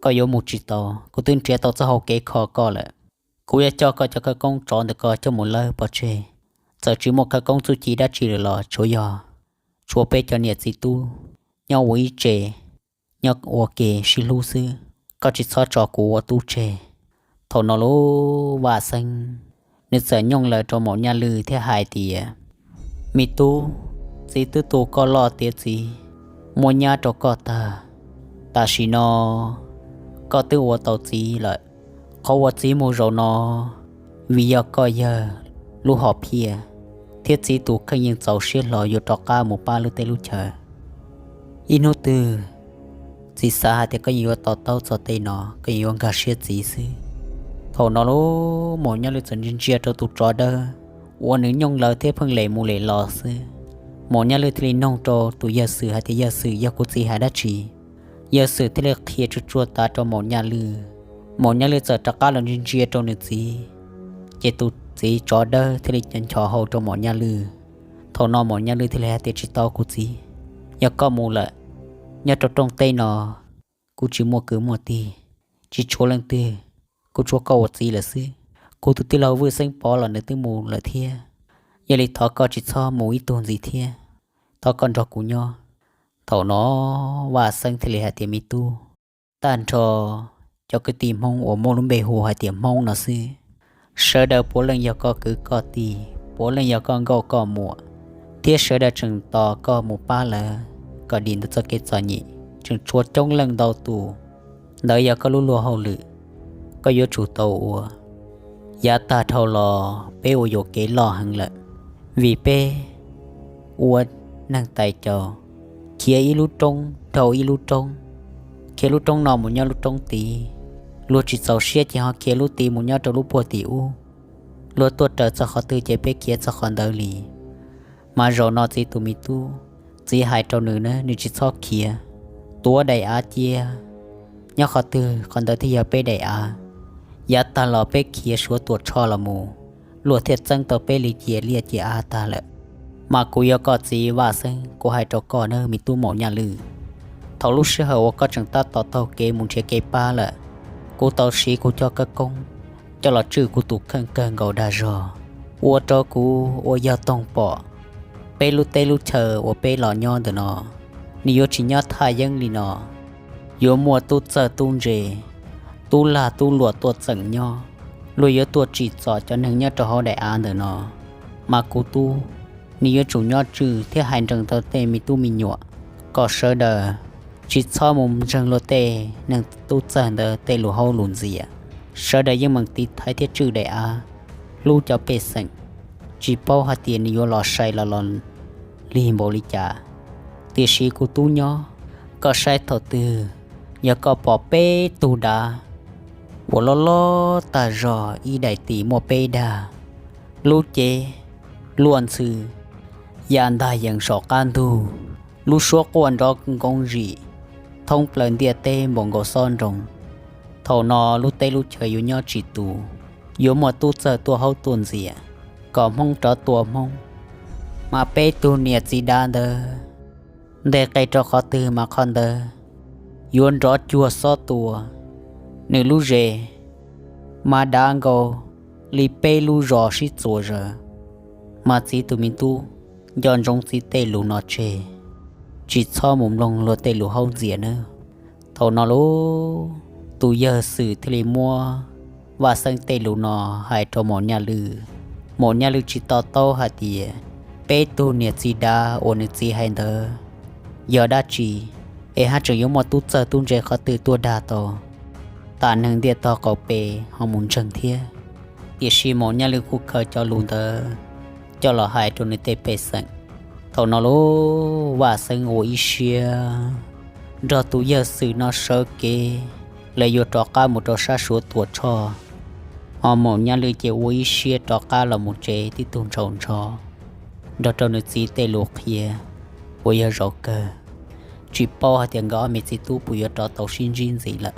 koj yuav mus tsis tau, kuv twb nrhiav tau txoj hau kev kho koj lawm. Kuv yuav coj koj cov khawv koob tsov ntawm koj coj mus lawb pov tseg. Txawm tsis muaj khawv koob txuj ci dab tsi lawm los tsuav yog tshuav peb cov niam txiv tub nyob ua ib tse, nyob ua ke sib hlub xwb, koj tsis txhob tso kuv ua tub tseg. Thaum no lub Vaj Xeeb nws txawm nyooj lawm rau Maum Nyaj Lwj thiab hais tias, Me tub, txiv twb tu koj loj tiav txiv, muab nyab rau koj tag. Tam sim no koj twb ua tau txiv lawm. Qhov uas txiv mus zaum no vim yog koj yawg lub hom phiaj, thiab txiv tus kheej yeej txaus siab hlo yuav rov qab mus pab lub teb lub chaw. Ib hnub twg txiv xav hais tias koj yeej yuav to taub txog tej no, koj yeej yuav nkag siab txiv xwb. Thaum no lub Maum Nyaj Lwj txawm ntsia ntsia rau tus tsov dawb uas nws nyooj lawm thiab pheej lem mus lem los xwb. Maum Nyaj Lwj thiaj li noog rau tus yawg Xwm hais tias, Yawg Xwm, yog kuv txiv hais dab tsi? Yawg Xwm thiaj li qhia tsuag tsuag tas rau Maum Nyaj Lwj. Maum Nyaj Lwj txawm rov qab los ntsia ntsia rau nws txiv, ces tus txiv tsov dawb thiaj li ncho hau rau Maum Nyaj Lwj. Thaum no Maum Nyaj Lwj thiaj li hais tias, Tsis tau kuv txiv, yog koj mus lawm, nyob rau rooj teb no kuv tsis muaj kwv muaj tij, tsis tshuav leej twg, kuv tshuav koj ua txiv lawm xwb. Kuv tus tij laug Vwj Xeeb Pov los nws twb mus lawm thiab. Yog li thov koj tsis txhob mus ib tug ntxiv thiab, thov koj nrog kuv nyob. Thaum no Vaj Xeeb thiaj li hais tias, Me tub, tag nrho cov kwv tij Hmoob uas muaj lub npe hu hais tias Hmoob no xwb, sawv daws puav leej yog koj kwv koj tij, puav leej yog koj nkauj koj muam, thiab sawv daws tseem tos koj mus pab lawv kom dim ntawm txoj kev txom nyem. Tseem tshuav coob leej ntau tus, ntawd yog koj lub luag hauj lwm, koj yuav tsum tau ua. Yav tag dhau los peb ua yuam kev loj heev lawm, vim peb ua neeg tais caus, khiav ib lub roob dhau ib lub roob, khiav lub roob no mus nyob lub roob tid, luag tsis txaus siab ces ho khiav lub tid mus nyob rau lub puag tim ub. Luag tuaj raws txog qhov twg ces peb khiav txog qhov ntawd li. Mas zaum no txiv tus me tub, txiv hais rau nws na, nws tsis txhob khiav, tuav daim av cia, nyob qhov twg qhov ntawd thiaj yog peb daim av. Yav tag los peb khiav suav Tuam Tshoj los mus, luag thiaj txeeb tau peb li cia liaj cia av tag lawm. Mas kuv yog koj txiv Vaj Xeeb, kuv hais rau koj na me tub Maum Nyaj Lwj, thaum lub sij hawm uas koj tseem tab tom taug kev mus nrhiav kev pab lawm, kuv tau siv kuv cov khawv koob coj los tswj kuv tus kheej kawg nkaus dag zog, ua rau kuv uas yog toog pom peb lub teb lub chaw uas peb los nyob ntawm no, nws yuav tsis nyob thaj yeeb li no, yuav muaj tub txawg tub ntse, tub lag tub luam tuaj txeem nyob. Luag yuav tuaj tsim txom cov neeg nyob rau hauv daim av ntawm no, mas kuv tub, nws yuav tsum nyob tswj thiab hais nrees tau tej me tub me nyuam, kom sawv daws tsis txhob mus ntseeg luag tej neeg tub txawg ntawd tej lus haub lus ntxias. Sawv daws yeej meem tiv thaiv thiab tswj daim av, hlub cov pej xeem, tsis paub hais tias nws yuav los sai los los lig npaum li cas. Tiam sis kuv tub nyob, koj saib thaum twg yog koj pom peb tug dav uas loj loj tag zog ib daim tis muaj peb dag, lub cev luaj ntxhw ya ntag yees saum qab ntug, lub suab quaj nrov nkoov zim thoob plaws ntiaj teb npaum nkaus xob nroo. Thaum no lub teb lub chaw yuav nyob tsis tus, yuav muaj tub txawg tuaj haub tuaj ntxias, kom Hmoob rov tua Hmoob. Mas peb tug niam txiv dav ntawd, nteg qe rau qhov twg mas qhov ntawd yuav nrov cuag xob tua. Nws lub zes mas dav nkaus li peb lub zos sib txuas zaws, mas txiv tus me tub nco ntsoov txiv tej lus no tseg, tsis txhob mus mloog luag tej lus haub ntxias nawb. Thaum no lauj, tus yawg Xwm thiaj li muab Vaj Xeeb tej lus no hais rau Maum Nyaj Lwj. Maum Nyaj Lwj tsis to taub hais tias peb tug niam txiv dav uas nws txiv hais ntawd yog dab tsi, es haj tseem yuav muaj tub txawg tub ntse qhov twg tuaj dag tau tas neeg ntiaj tog qaum pes ho mus ntseeg thiab. Tiam sis Maum Nyaj Lwj kuj khaws cov lus ntawd coj los hais rau nws tej pej xeem. Thaum no lauj, Vaj Xeeb ua ib siab nrog tus yawg Xwm no sawv kev, lawv yuav rov qab mus rau sab Suav Tuam Tshoj. Ho Maum Nyaj Lwj ces ua ib siab rov qab los mus tsev tib tug ntshaus ntsho, nrog rau nws txiv tej lus qhia uas yog zaum kawg, tsis paub hais tias nkawd ob me txiv tub puas yuav rov tau sib ntsib ntxiv lawm.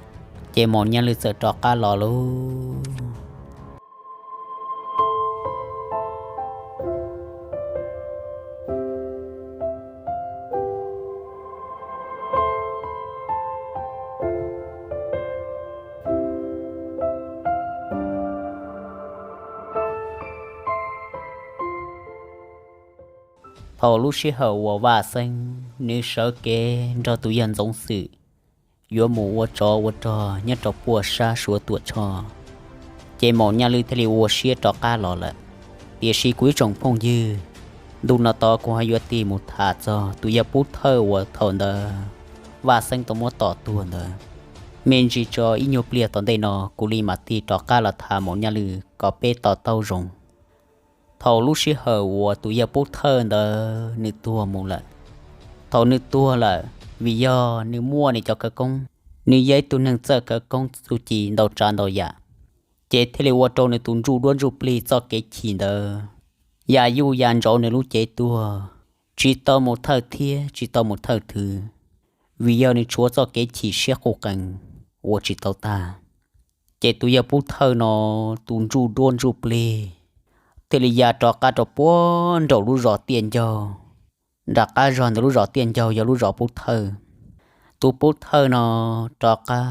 Ces Maum Nyaj Lwj txawm rov qab los lauj. Thaum lub sij hawm uas Vaj Xeeb nws sawv kev nrog tus yawg Ntxoov Xwm yuav mus ua tsov ua rog nyob rau puag sab Suav Tuam Tshoj, ces Maum Nyaj Lwj thiaj li ua siab rov qab los lawm. Tiam sis kuv ib tsoom phooj ywg, ntu no tod kuv ho yuav tig mus tham txog tus yawg Pub Thawj uas thaum ntawd Vaj Xeeb tau muab tom tuag ntawd. Me ntsis tso ib nyuag pliag tom ntej no kuv li mam tig rov qab los tham Maum Nyaj Lwj kom peb to taub zoo. Thaum lub sij hawm uas tus yawg Pub Thawj ntawd nws tuag mus lawm, thaum nws tuag lawm, vim yog nws muaj nws cov khawv koob, nws yog ib tug neeg txawj khawv koob txuj ci ntau tsav ntau yam, ces thiaj li ua rau nws tus ntsuj duab ntsuj plig txoj kev chim ntawd ya yuj ya ntsauv nws lub cev tuag, tsis tau mus thawj thiab tsis tau mus thawj thwv, vim yog nws tshuav txoj kev chim siab quj qees ua tsis tau tag. Ces tus yawg Pub Thawj no tus ntsuj duab ntsuj plig thiaj li ya rov qab rau puag nraum lub zos Tiaj Ncaug, nram qab zog ntawm lub zos Tiaj Ncaug yog lub zos Pub Thawj. Tus Pub Thawj no rov qab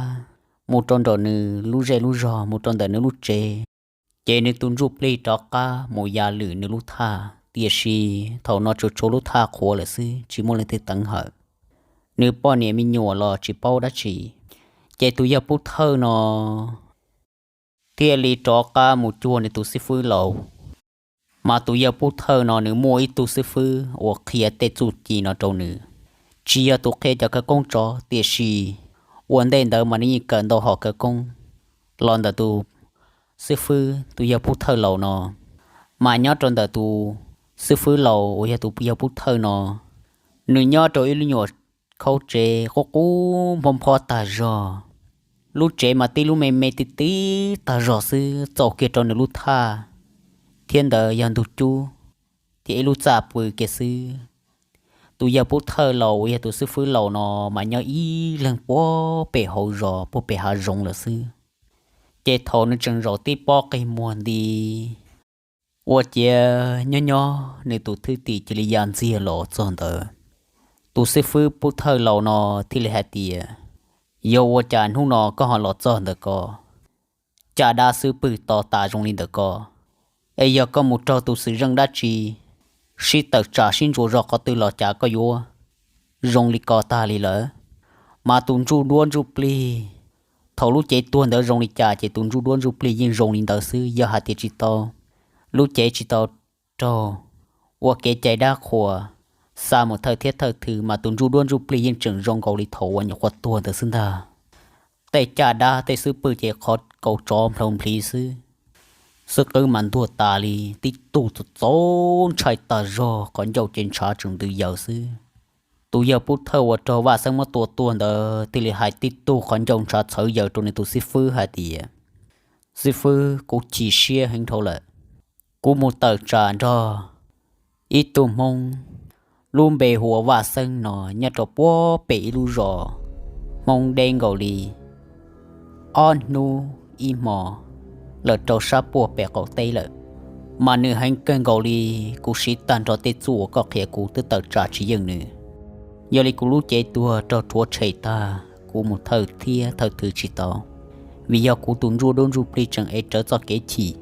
mus rau nraum nws lub zej lub zog, mus rau ntawm nws lub tsev, ces nws tus ntsuj plig rov qab mus ya lwm nws lub thaj. Tiam sis thaum no tsuas tshuav lub thaj qhuav lawm xwb, tsis muaj leej twg teev hawm, nws poj niam me nyuam los tsis paub dab tsi. Ces tus yawg Pub Thawj no thiaj li rov qab mus cuag nws tus xib fwb laus. Mas tus yawg Pub Thawj no nws muaj ib tug xib fwb uas qhia tej txuj ci no rau nws, tsis yog tus qhia cov khawv koob tsov, tiam sis ua ntej ntawd mas nws yeej kawm ntau hom khawv koob los ntawm tus xib fwb tus yawg Pub Thawj laus no. Mas nyob rau ntawm tus xib fwb laus uas yog tus yawg Pub Thawj no, nws nyob rau ib lub nyuam khaub tsev qub qub nphob nphob tag zog. Lub tsev mas tib lub me me ti ti tag zog xwb, txaus kiag rau nws lub thaj, thiab ntawd yog ntug cub thiab ib lub txaj pw kiag xwb. Tus yawg Pub Thawj laus uas yog tus xib fwb laus no mas nyob ib leeg puag pem hauv zos puag pem hav zoov lawm xwb. Ces thaum nws tseem zaum tib pob qig muag nti, ua ciav nyob nyob nws tus thwj tim cia li ya ntxiag los txog ntawd. Tus xib fwb Pub Thawj laus no thiaj li hais tias, yog ua cas hnub no koj ho los txog ntawm ko? Caj dab xwb pwg to tas zoo li ntawm ko, es yog koj mus raug tus xwm zeej dab tsi sib tawm tsam sib ntsuas zog qhov twg los cas koj yuav zoo li ko tag li lawm? Mas tus ntsuj duab ntsuj plig, thaum lub cev tuag ntawd zoo li cas ces tus ntsuj duab ntsuj plig yeej zoo li ntawd xwb. Yog hais tias tsis tau, lub cev tsis tau raug ua kev cai dab qhuas, xa mus thawj thiab thawj thwv mas tus ntsuj duab ntsuj plig yeej tseem zoo nkaus li thaum uas nyuam qhuav tuag ntawd xwb ntag. Tej caj dab tej xwb pwg ces qhov kaus tsov nplhau nplhiv xwb, xwb qwb mas ntuag tas li, tib tug txaus ntshai tag zog, qhov ncauj ces ntshav tseem ntws yaws xwb. Tus yawg Pub Thawj uas raug Vaj Xeeb muab tua tuag ntawd thiaj li hais tib tug qhov ncauj ntshav txhawv yaws rau nws tus xib fwb hais tias, xib fwb, kuv chim siab heev dhau lawm. Kuv mus tawm tsam nrog ib tug Hmoob lub npe hu ua Vaj Xeeb no nyob rau puag pem ib lub zos Hmoob deb nkaus li ob hnub ib hmo lawm rau sab puag pem qaum teb lawm. Mas nws heev kawg nkaus li, kuv siv tag nrho tej txuj uas koj qhia kuv twb tawm tsam tsis yeej nws. Yog li kuv lub cev tuag raug rhuav tshem tag, kuv mus thawj thiab thawj twg tsis tau, vim yog kuv tus ntsuj dub ntsuj plig tseem ev rawv txoj kev chim.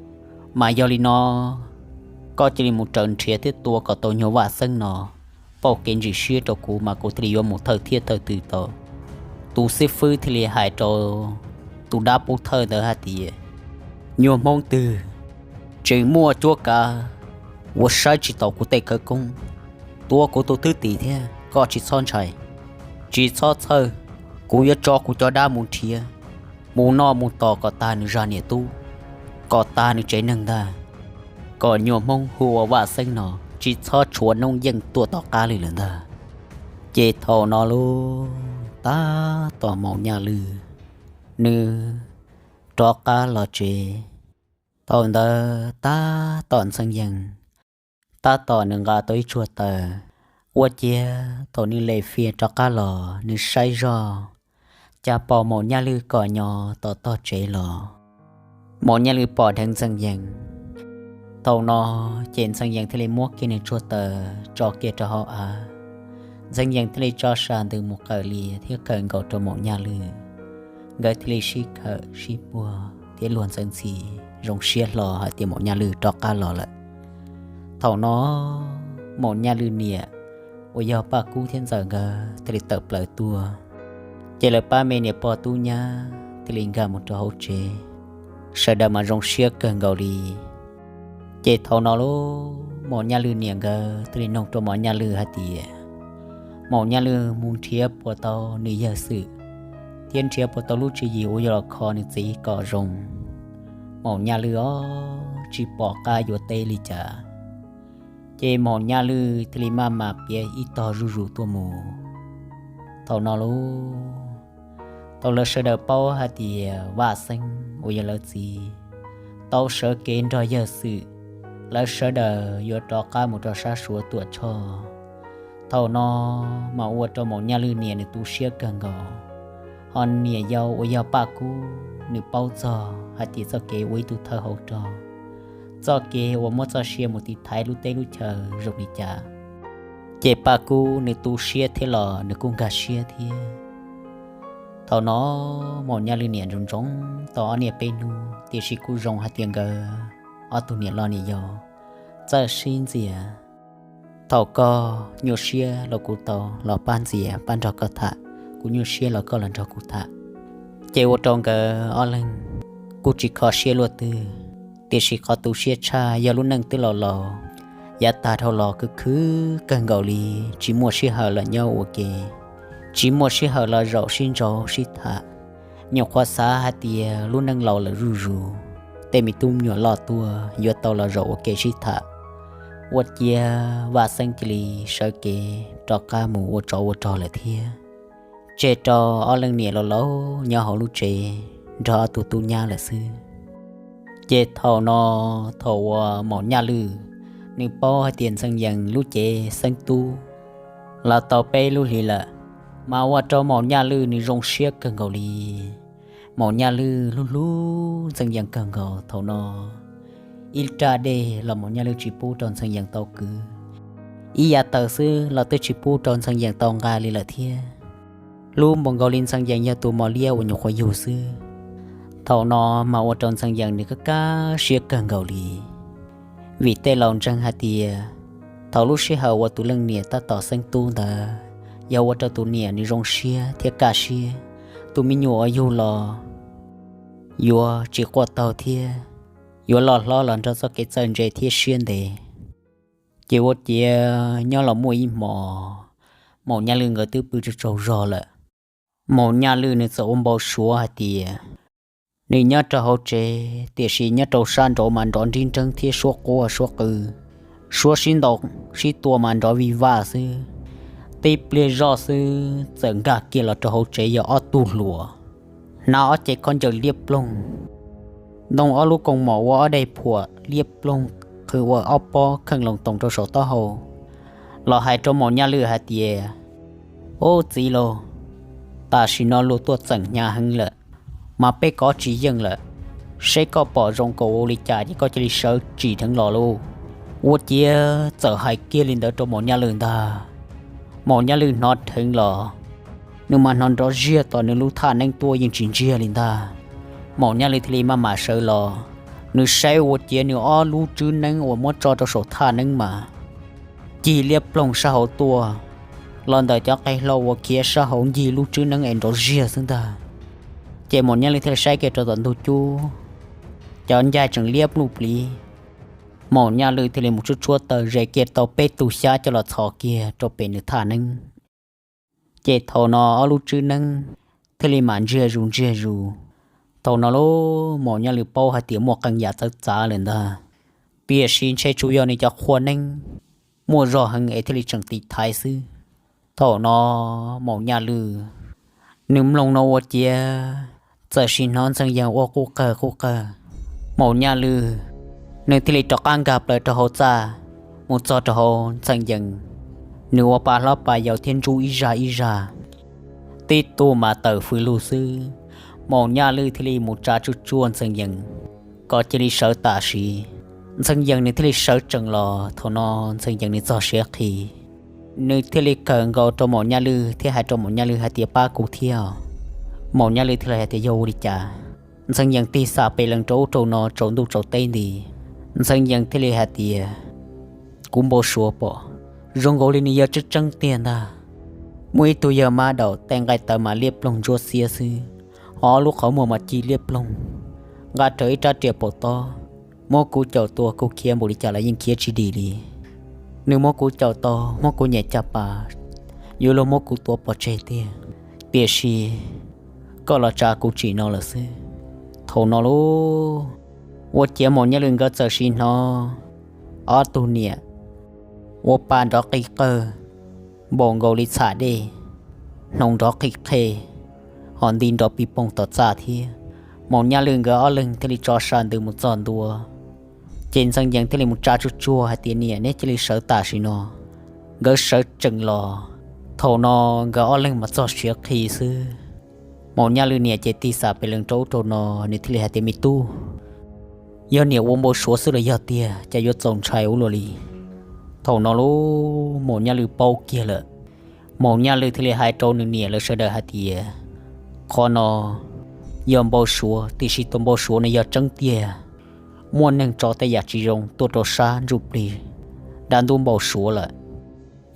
Mas yog li no, koj cia li mus raws nrhiav thiab tua kom tau nyuag Vaj Xeeb no pauj kev ntsim siab rau kuv mas kuv thiaj li yuav mus thawj thiab thawj twg tau. Tus xib fwb thiaj li hais rau tus dab pub thawj ntawd hais tias, nyuag Hmoob twg tseem muaj cuab kav uas saib tsis taus kuv tej khawv koob, tua kuv tus thwj tim thiab koj tsis txhob ntshai, tsis txhob txhawj, kuv yuav tso kuv cov dab mus nrhiav, mus noj mus tos kom tag nws zaj niam tub, kom tag nws tsev neeg ntag, kom nyuag Hmoob hu ua Vaj Xeeb no tsis txhob tshuav noob yeej tuaj tom qab li lawm ntag. Ces thaum no lauj, tab tom Maum Nyaj Lwj nws rov qab los tsev. Thaum ntawd tab tom Ntxhee Yees tab tom nws nqa tau ib tsuag taws, ua ciav thaum nws le fias rov qab los nws saib zoj, cas pom Maum Nyaj Lwj kom nyo tom tog tsev los. Maum Nyaj Lwj pom dheev Ntxhee Yees. Thaum no ces Ntxhee Yees thiaj li muab kiag nws tsuag taws tso kiag rau hauv av. Ntxhee Yees thiaj li tso sa ntws mus qawm lias thiab qawm nkaus rau Maum Nyaj Lwj. Nkawd thiaj li sib khawm sib puag thiab luag ntxeev ntxhi zoo siab hlo hais tias Maum Nyaj Lwj rov qab los lawm. Thaum no Maum Nyaj Lwj niam uas yog Paj Kub thiab Ntxawm nkawd thiaj li tawm plaws tuaj. Ces lawv pab me niam pog tub nyab thiaj li nkag mus rau hauv tsev, sawv daws mas zoo siab kawg nkaus li. Ces thaum no lauj, Maum Nyaj Lwj niam nkawd thiaj li noog rau Maum Nyaj Lwj hais tias, Maum Nyaj Lwj mus nrhiav puas tau nws yawg xwm thiab nrhiav puas tau lub tswv yim uas yuav los kho nws txiv kom zoo? Maum Nyaj Lwj ob tsis pom qab yuav teb li cas. Ces Maum Nyaj Lwj thiaj li maj mam piav ib tog zuj zus tuaj mus. Thaum no lauj, thaum lawv sawv daws paub hais tias Vaj Xeeb uas yog lawv txiv tau sawv kev nrog yawg xwm, lawv sawv daws yuav rov qab mus rau sab Suav Tuam Tshoj. Thaum no mas ua rau Maum Nyaj Lwj niam nws tu siab kawg nkaus, ho niam yau uas yog Paj Kub nws paub txog hais tias txoj kev ua ib tug thawj hauv rog, txoj kev uas muab txoj sia mus tiv thaiv lub teb lub chaw zoo li cas, ces Paj Kub nws tu siab thiab los nws kuj nkag siab thiab. Thaum no Maum Nyaj Lwj niam ntsoov ntsoov tau ob niaj peb hnub, tiam sis kuj zoo hais tias nkawd ob tug niam loj niam yau txawj sib ntxias. Thaum koj nyuaj siab los kuv tau los pab ntxias pab nrog koj tham, kuv nyuaj siab los koj los nrog kuv tham. Ces ua rau nkawd ob leeg kuj tsis kho siab luaj twg, tiam sis qhov tu siab tshaj yog lub neej twb laus laus, yav tag dhau los khwv khwv kawg nkaus li, tsis muaj sij hawm los nyob ua ke, tsis muaj sij hawm los zaum sib ntsaub sib tham. Nyuam qhuav xav hais tias lub neej laus lawm zuj zus, tej me tub me nyuam loj tuaj yuav tau los zaum ua ke sib tham. Ua ciav Vaj Xeeb cia li sawv kev rov qab mus ua tsov ua rog lawm thiab, tseg rau ob leeg niam laus laus nyob hauv lub tsev nrog ob tug tub nyab lawm xwb. Ces thaum no, thaum uas Maum Nyaj Lwj nws paub hais tias Ntxhee Yees lub cev xeeb tub los tau peb lub hlis lawm, mas ua rau Maum Nyaj Lwj nws zoo siab kawg nkaus li. Maum Nyaj Lwj hlub hlub Ntxhee Yees kawg nkaus thaum no. Ib raj dej los Maum Nyaj Lwj tsis pub rau Ntxhee Yees tau kwv, ib yav taws xwb los twb tsis pub rau Ntxhee Yees tau nqa li lawm thiab. Hlub npaum nkaus li Ntxhee Yees yog tus mos liab uas nyuam qhuav yug xwb. Thaum no mas ua rau Ntxhee Yees nws kaj kaj siab kawg nkaus li. Vim tej laus ntseeg hais tias thaum lub sij hawm uas tus leej niam tab tom xeeb tub ntawd yog ua rau tus niam nws zoo siab thiab kaj siab, tus me nyuam uas yug los yuav tsis quaj taug thiab yuav loj hlob los nrog txoj kev txawj ntse thiab siab ntev. Ces ua ciav nyob los muaj ib hmos, Maum Nyaj Lwj nkawd twb pw tsaug tsaug zog lawm. Maum Nyaj Lwj nws txawm ua npau suav hais tias nws nyob rau hauv tsev, tiam sis nyob rau sab nraud mas nrov nrib nreeb thiab suab quaj suab qw, suab sib ntaus sib tua mas nrov vij vaj xwb. Tib pliag zoj xwb txawm nkag kiag los rau hauv tsev yog ob tug hluas, hnav ob cev khaub ncaws liab ploog, ntoo ob lub koos mom ua ob daim phuam liab ploog, qhwv ua ob pob kheej loos toos rau saum taub hau, los hais rau Maum Nyaj Lwj hais tias, Ub txiv lauj, tam sim no luag tuaj txeem hnyav heev lawm, mas peb kov tsis yeej lawm. Seb koj pom zoo kom ua li cas ces koj cia li sawv tsim dheev los lauj. Ua ciav txawm hais kiag li ntawd rau Maum Nyaj Lwj ntag. Maum Nyaj Lwj hnov dheev los, nws mas hnov nrov ziag tom nws lub thaj neeb tuaj yeej tsis ntsiag li ntag. Maum Nyaj Lwj thiaj li maj mam sawv los, nws saib ua ciav nws ob lub tswb neeb uas muab tso rau saum thaj neeb mas cig liab ploog sab hauv tuaj, los ntawm cov qe hlau uas khiav sab hauv ncig lub tswb neeb es nrov ziag xwb ntag. Ces Maum Nyaj Lwj thiaj li saib kiag rau tom ntug cub, cov ncaig tseem liab pluj pliv. Maum Nyaj Lwj thiaj li mus tshuab tshuab taws ze kiag tau peb tug xyab coj los txhos kiag rau pem nws thaj neeb. Ces thaum no ob lub tswb neeb thiaj li mam ntsiag zus ntsiag zus. Thaum no lub Maum Nyaj Lwj paub hais tias muaj qee yam txawv txav lawm ntag, tiam sis ntshe tsuas yog nws cov qhua neeb muaj zog heev es thiaj li tseem tiv thaiv xwb. Thaum no Maum Nyaj Lwj nws mloog no ua ciav txawm sim hnov Ntxhee Yees ua quj qawg quj qawg. Maum Nyaj Lwj nws thiaj li rov qab nkag plaws rau hauv txaj, mus txog rau hauv Ntxhee Yees, nws ua pa hlob pa yau thiab ntsuj ib zaj ib zaj, tib tug mas tawm fws lug xwb. Maum Nyaj Lwj thiaj li mus tsa tsuj tsuaj Ntxhee Yees kom cia li sawv tam sim. Ntxhee Yees nws thiaj li sawv tsees los, thaum no Ntxhee Yees nws txog siav qhi, nws thiaj li kawm nkaus rau Maum Nyaj Lwj thiab hais rau Maum Nyaj Lwj hais tias pab kuv thiab. Maum Nyaj Lwj thiaj li hais tias yog ua li cas? Ntxhee Yees tig xam pes lees rau ub rau no tsaus ntuj tsaus teb nti. Ntxhee Yees thiaj li hais tias kuv npau suav pom zoo nkaus li nws yog tseeb tseeb tiag ntag. Muaj ib tug yawg mab daum tej nqaij tawv mas liab ploog ntsuab xiab xwb, ho ob lub qhov muag mas ci liab ploog, nqa rawv ib rab riam paum tob. Muab kuv caum tua kuv khiav npaum li cas los yeej khiav tsis dim li. Nws muab kuv caum tau, muab kuv nyem caj pas, yuav luag muab kuv tua pov tseg tiag. Tiam sis koj los tsa kuv tsim no lawm xwb. Thaum no lub, ua ciav Maum Nyaj Lwj nkawd txawm sim hnov ob tug niam ua pa nrov qig qawg npaum nkaus li txham dej hnoos nrov qig qhe, ho nti nrov pis poog tom txaj thiab. Maum Nyaj Lwj nkawd ob leeg thiaj li tso sa ntws mus txog ntua. Ces Ntxhee Yees thiaj li mus tsa tsuj tsuag hais tias niam, neb cia li sawv tam sim no. Nkawd sawv tsees los, thaum no nkawd ob leeg mas txog siav qhi xwb. Maum Nyaj Lwj niam ces tig xam pes lees rau ub rau no, nws thiaj li hais tias me tub, yog niam ua npau suav xwb los yog tiag, cas yuav txaus ntshai ua luaj li? Thaum no lub Maum Nyaj Lwj paub kiag lawm. Maum Nyaj Lwj thiaj li hais rau nws niam lawv sawv daws hais tias qhov no yog npau suav, tiam sis tus npau suav no yog tseeb tiag. Muaj neeg tso tej yam tsis zoo tuaj rau sab ntsuj plig dab ntub npau suav lawm.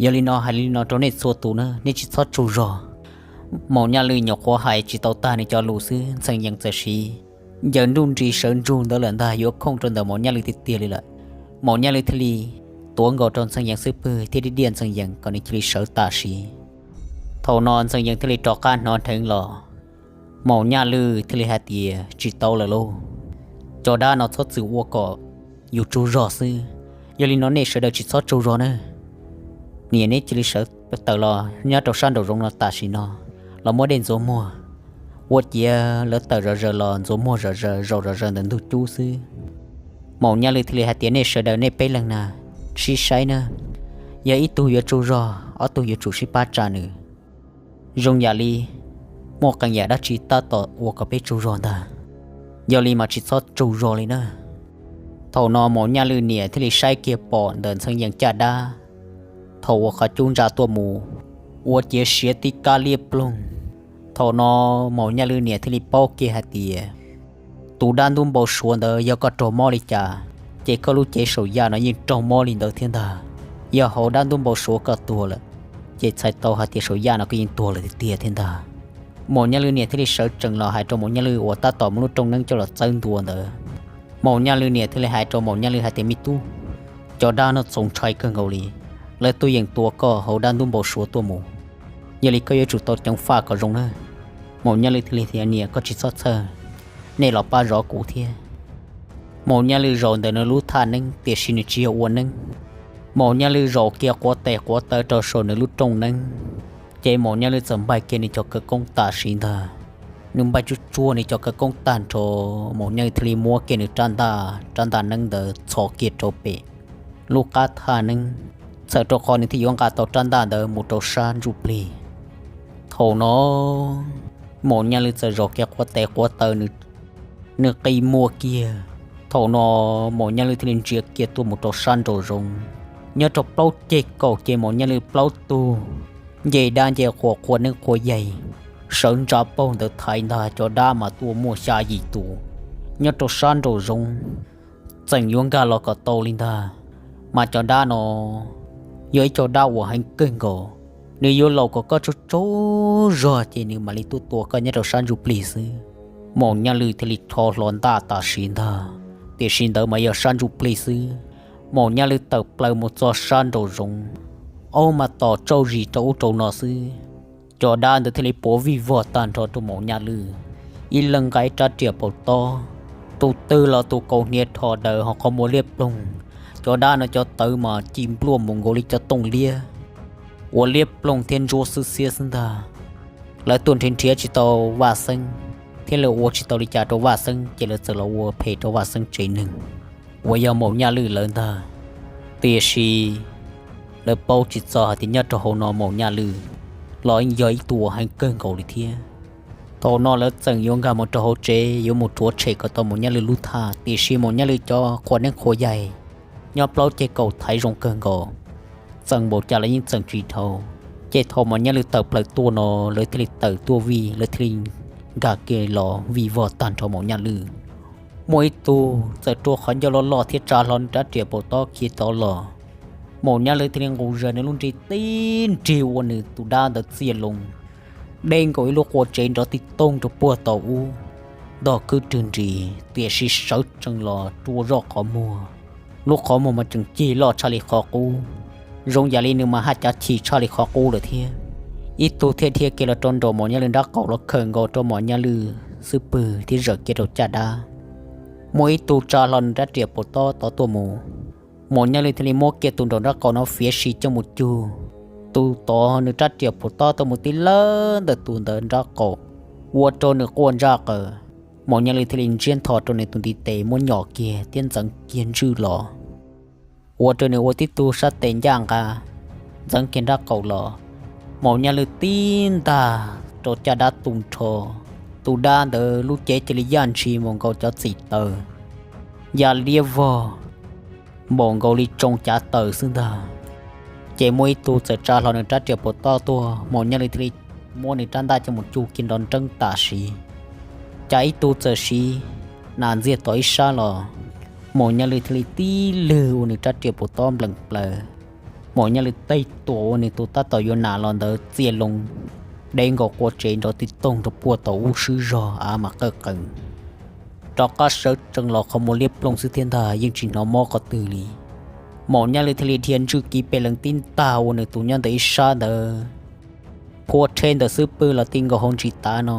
Yog li no hais li no rau nej txhua tus na, nej tsis txhob tsaug zog. Maum Nyaj Lwj nyuam qhuav hais tsis tau tag nws cov lus xwb, Ntxhee Yees txawm siv ncaws nruj nris sawv ntsug ntawd lawm ntag, yuav khooj rau ntawm Maum Nyaj Lwj tiag tiag li lawm. Maum Nyaj Lwj thiaj li tuav nkaus rau Ntxhee Yees xub pwg thiab diaj diaj Ntxhee Yees kom nws cia li sawv tam sim. Thaum no Ntxhee Yees thiaj li rov qab hnov dheev los. Maum Nyaj Lwj thiaj li hais tias tsis tau lawm lauj, cov dab no txhob txwm ua kom yus tsaug zog xwb. Yog li no nej sawv daws tsis txhob tsaug zog na. Niam neb cia li sawv tawm los nyob rau sab nraum zoov no tam sim no, los muab dej ntxuav muag. Ua ciav lawv tawm zom zaws los ntxuav muag zom zaws, zaum zom zaws ntawm ntug cub xwb. Maum Nyaj Lwj thiaj li hais tias nej sawv daws nej peb leeg na, sib saib na, yog ib tug yuav tsaug zog ob tug yuav tsum sib pab tsa nws. Zoo yam li muaj qee yam dab tsi tab tom ua kom peb tsaug zog ntag. Yog li mas tsis txhob tsaug zog li na. Thaum no Maum Nyaj Lwj niam thiaj li saib kiag pom ntawm Ntxhee Yees caj dab, thaum uas qhov cub ntsa tuaj mus, ua ciav siav tib kab liab ploog. Thaum no Maum Nyaj Lwj niam thiaj li paub kiag hais tias tus dab ntub npau suav ntawd yog koj raug mob li cas, ces koj lub cev saum yaj no yeej raug mob li ntawd thiab ntag. Yog hauv dab ntub npau suav koj tuag lawm, ces txhais tau hais tias saum yaj no koj yeej tuag lawm tiag tiag thiab ntag. Maum Nyaj Lwj niam thiaj li sawv tsees los hais rau Maum Nyaj Lwj uas tab tom muaj lub rooj neeb coj los txawb ntua ntawd. Maum Nyaj Lwj niam thiaj li hais rau Maum Nyaj Lwj hais tias me tub, cov dab no txaus ntshai kawg nkaus li, lawv tuaj yeem tua koj hauv dab ntub npau suav tuaj mus. Yog li koj yuav tsum tau ceev faj kom zoo na. Maum Nyaj Lwj thiaj li tias niam koj tsis txhob txhawj, nej los pab zov kuv thiab. Maum Nyaj Lwj zaum ntawm nws lub thaj neeb tiam sis nws tsis yog ua neeb. Maum Nyaj Lwj zaum kiag quav tes quav taw rau saum nws lub rooj neeb, ces Maum Nyaj Lwj txawm npaig kiag nws cov khawv koob tam sim ntag. Nws npaig tsuj tsuag nws cov khawv koob tag nrho, Maum Nyaj Lwj thiaj li muab kiag nws rab ntaj, rab ntaj neeb ntawd txhos kiag rau pem lub qab thaj neeb, txhawm rau qhov nws thiaj yuav nqa tau rab ntaj ntawd mus rau sab ntsuj plig. Thaum no Maum Nyaj Lwj txawm zaum kiag quav tes quav taw nws qi muag kiag. Thaum no Maum Nyaj Lwj thiaj li ntsia kiag tuaj mus rau sab nraum zoov. Nyob rau plaub ceg kaum ces Maum Nyaj Lwj plaub tug nce dab nce qhua, qhua neeb qhua yaig, sawv ntsa paug ntawd thaiv ntag, cov dab mas tuaj muaj xya yim tus nyob rau sab nraum zoov. Txeem yuav nkag los kom tau li ntag, mas cov dab no yog ib co dab uas heev kawg nkaus. Nws yuav laum kom koj tsaug tsaug zog ces nws mam li tuaj tua koj nyob rau sab ntsuj plig xwb. Maum Nyaj Lwj thiaj li rho hlo ntaj tam sim ntag, tiam sis ntawd mas yog sab ntsuj plig xwb. Maum Nyaj Lwj tawm plaws mus txog sab nraum zoov, aub mas tos tsauj zis rau ub rau no xwb. Cov dab ntawd thiaj li puav vij vog tag nrho rau Maum Nyaj Lwj, ib leeg nqa ib rab riam paus tob, tus twg los tus kaus hniav rho daws ho qhov muag liab ploog. Cov dab no cov tawv mas ci npluaj mus nkaus li cov tooj liab uas liab ploog thiab ntsuab xwb xiab xwb ntag. Lawv tuaj nrhiav nrhiav tsis tau Vaj Xeeb, thiab lawv ua tsis tau li cas rau Vaj Xeeb ces lawv txawm los ua phem rau Vaj Xeeb tsev neeg uas yog Maum Nyaj Lwj lawv ntag. Tiam sis lawv paub tsis txog hais tias nyob rau hauv no Maum Nyaj Lwj los yog ib tug uas heev kawg nkaus li thiab. Thaum no lawv txeem yuav nkag mus rau hauv tsev yuav mus rhuav tshem kom tau Maum Nyaj Lwj lub thaj, tiam sis Maum Nyaj Lwj cov qhua neeb qhua yaig nyob plaub ceg kaum thaiv zoo kawg nkaus, txeem npaum cas los yeej txeem tsis dhau. Ces thaum Maum Nyaj Lwj tawm plaws tuaj no, lawv thiaj li tawm tuaj vij, lawv thiaj li nkag kiag los vij vog tag nrho Maum Nyaj Lwj. Muaj ib tug txawm rua qhov ncauj loj loj thiab tsa hlo nws rab riam paus tob khiav tod los. Maum Nyaj Lwj thiaj li nqus zog nws lub nrig tib nrig ua nws tus dab ntawd txiaj loo, deb nkaus ib lub qua tsev nrov ti tooj rau puag tau ub, ntog kwb rwg nris, tiam sis sawv tsees los rua zoj qhov muag. Lub qhov muag mas tseem cig loj tshaj li qhov qub, zoo yam li nws mas haj cav chim tshaj li qhov qub lawm thiab. Ib tug thiaj dhia kiag los rau nraum Maum Nyaj Lwj nrab qaum los khawm nkaus rau Maum Nyaj Lwj xub pwg thiab zawm kiag rau caj dab. Muaj ib tug tsa hlo nws rab riam paus tob tod tuaj mus, Maum Nyaj Lwj thiaj li muab kiag tus nraum nrab qaum no fiav si coj mus cug. Tus tod nws rab riam paus tob tuaj mus tib lawb ntawm tus ntawd nrab qaum, ua rau nws quaj ntsaj qaws. Maum Nyaj Lwj thiaj li ntsiab ntho rau nws tus ntiv tes muab nyom kiag thiab ntxeev kiag ntswj los, ua rau nws ua tib tug sab tes ncaj nqa, ntxeev kiag nrab qaum los. Maum Nyaj Lwj tib ntag rau caj dab tu nrho, tus dab ntawd lub cev cia li yaj ntshis npaum nkaus cov txim taws, ya liab vog npaum nkaus li tsoo cav taws xwb ntag. Ces muaj ib tug txawm tsa hlo nws rab riam paus tob tuaj, Maum Nyaj Lwj thiaj li muab nws rab ntaj coj mus cug kiag nrov nreeb tam sim. Cas ib tug txawm siv nas ntxiag tom ib sab los, Maum Nyaj Lwj thiaj li tib lwg ua nws rab riam paus tob npleem plaws. Maum Nyaj Lwj tej tuam ua nws tus tab tom yuav nas los ntawd txiaj loo, deb nkaus qua tsev nrov ti toog rau puag tau ub swb zog av mas qawj qees. Rov qab sawv tsees los qhov muag liab ploog xwb thiab ntag, yeej tsis hnov mob qhov twg li. Maum Nyaj Lwj thiaj li dhia ntswj kiv pes lees tib ntag ua nws tus nyob ntawm ib sab ntawd, phua rhe ntawm xub pwg los ti nkaus hauv ntsis tav no,